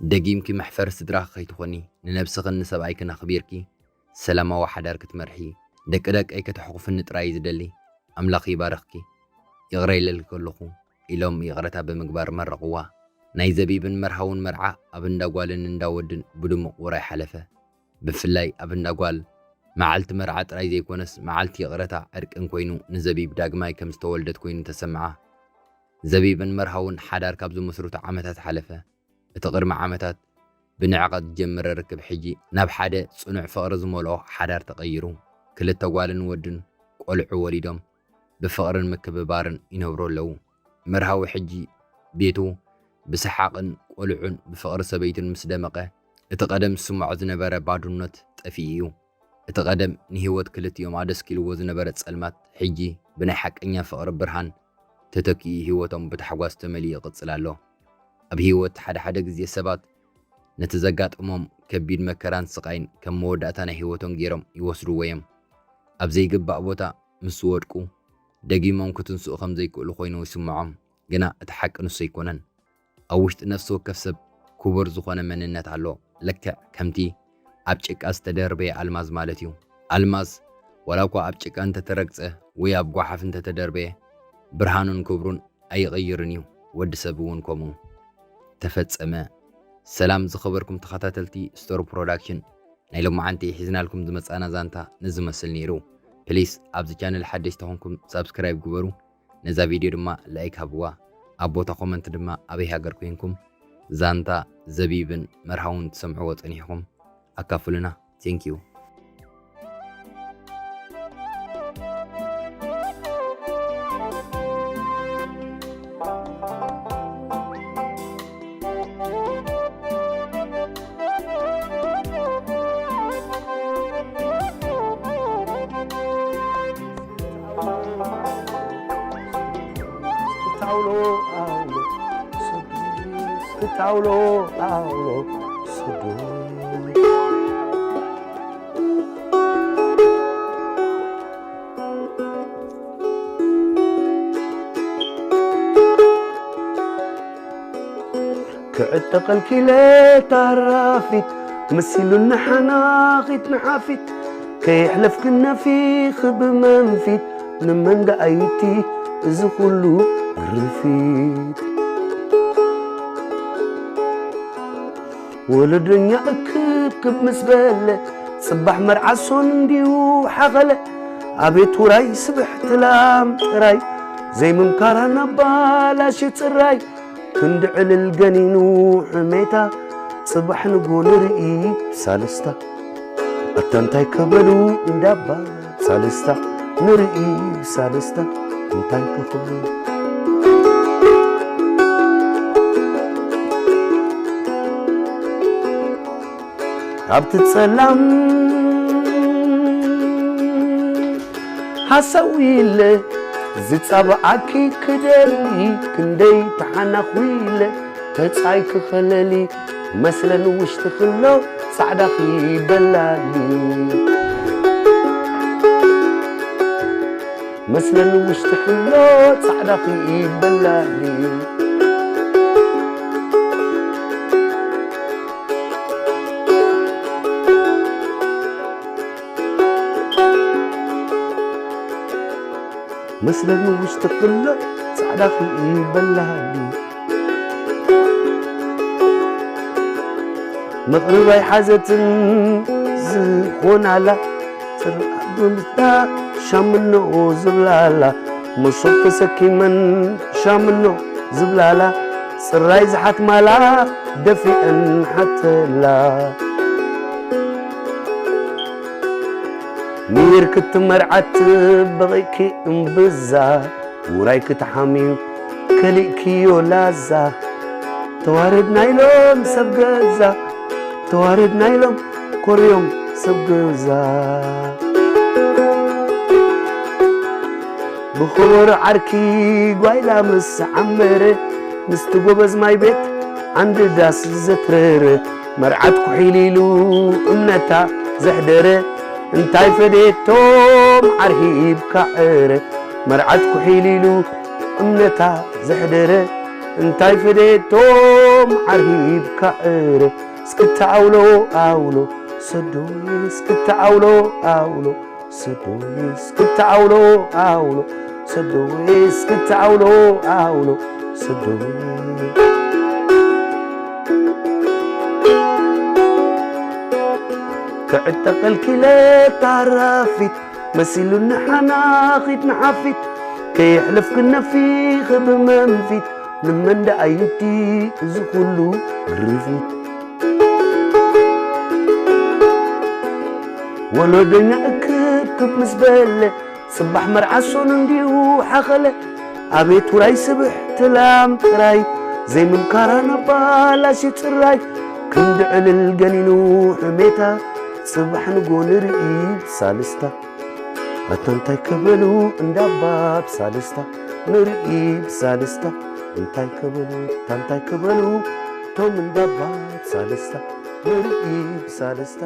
ደጊምኪ መሕፈሪ ስድራኺ ከይትኾኒ፣ ንነብስኽን ንሰብኣይክን ኣኽቢርኪ ሰላማዊ ሓዳር ክትመርሒ፣ ደቂ ደቀይ ከተሕቑፍኒ ጥራይ እዩ ዝደሊ። ኣምላኽ ይባርኽኪ። ይቕረ ኢለልኪ ኣለኹ" ኢሎም ይቕረታ ብምግባር መረቕዋ። ናይ ዘቢብን መርሃውን መርዓ ኣብ እንዳ ጓልን እንዳ ወድን ብድሙቕ ውራይ ሓለፈ። ብፍላይ ኣብ እንዳ ጓል መዓልቲ መርዓ ጥራይ ዘይኮነስ መዓልቲ ይቕረታ ዕርቅን ኮይኑ ንዘቢብ ዳግማይ ከም ዝተወልደት ኮይኑ ተሰምዓ። ዘቢብን መርሃውን ሓዳር ካብ ዝመስርቱ ዓመታት ሓለፈ። እቲ ቅድሚ ዓመታት ብንዕቐት ዝጀመረ ርክብ ሕጂ ናብ ሓደ ጽኑዕ ፍቕሪ ዝመልኦ ሓዳር ተቐይሩ። ክልተ ጓልን ወድን ቆልዑ ወሊዶም ብፍቕርን ምክብባርን ይነብሩ ኣለዉ። መርሃዊ ሕጂ ቤቱ ብሰሓቕን ቆልዑን ብፍቕሪ ሰበይቱን ምስ ደመቐ፣ እቲ ቀደም ዝስምዖ ዝነበረ ባዶነት ጠፊኡ እዩ። እቲ ቀደም ንህይወት ክልቲኦም ኣደስኪልዎ ዝነበረ ጸልማት፣ ሕጂ ብናይ ሓቀኛ ፍቕሪ ብርሃን ተተኪኡ፣ ህይወቶም ብታሕጓስ ተመሊኡ ይቕጽል ኣሎ። ኣብ ህይወት ሓደ ሓደ ግዜ ሰባት ነቲ ዘጋጠሞም ከቢድ መከራን ስቓይን ከም መወዳእታ ናይ ህይወቶም ገይሮም ይወስድዎ እዮም። ኣብ ዘይግባእ ቦታ ምስ ዝወድቁ፣ ደጊሞም ክትንስኡ ከም ዘይክእሉ ኮይኑ ይስምዖም። ግና እቲ ሓቂ ንሱ ኣይኮነን። ኣብ ውሽጢ ነፍሲ ወከፍ ሰብ ክቡር ዝኾነ መንነት ኣሎ። ልክዕ ከምቲ ኣብ ጭቃ ዝተደርበየ ኣልማዝ ማለት እዩ። ኣልማዝ ዋላ እኳ ኣብ ጭቃ እንተተረግጸ ወይ ኣብ ጓሓፍ እንተተደርበየ፣ ብርሃኑን ክብሩን ኣይቕይርን እዩ። ወዲ ሰብ እውን ከምኡ። ተፈጸመ። ሰላም ዝኸበርኩም ተኸታተልቲ ስቶር ፕሮዳክሽን፣ ናይ ሎማዓንቲ ሒዝናልኩም ዝመጻና ዛንታ ንዝመስል ነይሩ። ፕሊስ ኣብዚ ቻነል ሓደሽቲ ተኾንኩም ሳብስክራይብ ግበሩ። ነዛ ቪድዮ ድማ ላይክ ሃብዋ። ኣብ ቦታ ኮመንት ድማ ኣበይ ሃገር ኮይንኩም ዛንታ ዘቢብን መርሃውን ትሰምዕዎ ጸኒሕኩም ኣካፍሉና። Thank you። ታውሎ ኣውሎ ሰዱ፣ ታውሎ ኣውሎ ሰዱ። ክዕጠቐልኪ ኢለ ታራፊት፣ መሲሉኒ ሓናኺት ንሓፊት፣ ከየሕለፍኪ ነፊኺ ብመንፊት፣ ንመን ደኣ ይቲ እዚ ኩሉ ርፊት? ወለዶኛ እክብክብ ምስ በለ፣ ጽባሕ መርዓ ሶን እንድዩ ሓኸለ። ኣቤት ውራይ ስብሕቲ ላም ጥራይ፣ ዘይምምካራ ናብ ባላሽ ጽራይ። ክንዲ ዕልል ገኒኑ ሕሜታ፣ ጽባሕ ንጎ ንርኢ ብሳልስታ። ኣታ እንታይ ከበሉ እንዳባ ሳልስታ፣ ንርኢ ብሳልስታ እንታይ ከኽብሉ። ኣብቲ ጸላም ሃሰው ኢለ ዝጻብዓኪ ክደሊ፣ ክንደይ ተሓናኹ ኢለ ተጻይ ክኸለሊ፣ መስለን ውሽጢ ክሎ ጻዕዳኺ በላሊ። መስለን ውሽጢ ክሎ ጻዕዳኺ በላሊ። መስለን ውሽጢ ክሎ ጻዕዳኺ በላሊ። መቕርብ ኣይሓዘትን ዝኾናላ፣ ጽርዓት ብምታ ሻምኖ ዝብላላ፣ መሶብ ተሰኪመን ሻምኖ ዝብላላ፣ ጽራይ ዝሓትማላ ደፊአን ሓተላ። ኒር ክትመርዓት በቒዕኪ እምብዛ፣ ውራይ ክትሓምዩ ከሊእክዮ ላዛ። ተዋረድና ኢሎም ሰብ ገዛ፣ ተዋረድና ኢሎም ኮርዮም ሰብ ገዛ። ብኽቡር ዓርኪ ጓይላ ምስ ዓመረ፣ ምስቲ ጎበዝ ማይ ቤት ዓንዲ ዳስ ዘትረረ፣ መርዓት ኩሒል ኢሉ እምነታ ዘሕደረ፣ እንታይ ፈደየቶም ዓርሂብካ ዕረ። መርዓት ኩሒል ኢሉ እምነታ ዘሕደረ፣ እንታይ ፈደየቶም ዓርሂብካ ዕረ። እስክታ ኣውሎ ኣውሎ ሰዶይ፣ እስክታ ኣውሎ ኣውሎ ሰዶይ፣ እስክታ ኣውሎ ኣውሎ ሰዶይ፣ እስክታ ኣውሎ ኣውሎ ሰዶይ። ክዕጠቐልኪ ኢለ ታራፊት፣ መሲሉኒ ሓናኺት ንሓፊት፣ ከየሕለፍኪ ነፊኺ ብመንፊት፣ ንመን ደኣ እዩ እቲ እዚ ኩሉ ግርፊት? ወለዶኛ እክብክብ ምስ በለ፣ ጽባሕ መርዓ ሶኑ እንዲሁ ሓኸለ። ኣቤት ውራይ ስብሕቲ ላም ጥራይ፣ ዘይምምካራ ናብ ባላሽ ጽራይ። ክንዲ ዕልል ገኒኑ ሕሜታ፣ ጽባሕ ንጎ ንርኢ ብሳልስታ። ኣታ እንታይ ክበሉ እንዳባ ብሳልስታ፣ ንርኢ ብሳልስታ። እንታይ ክበሉ፣ ኣታ እንታይ ክበሉ፣ ቶም እንዳባ ብሳልስታ፣ ንርኢ ብሳልስታ።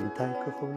እንታይ ክኽብሉ።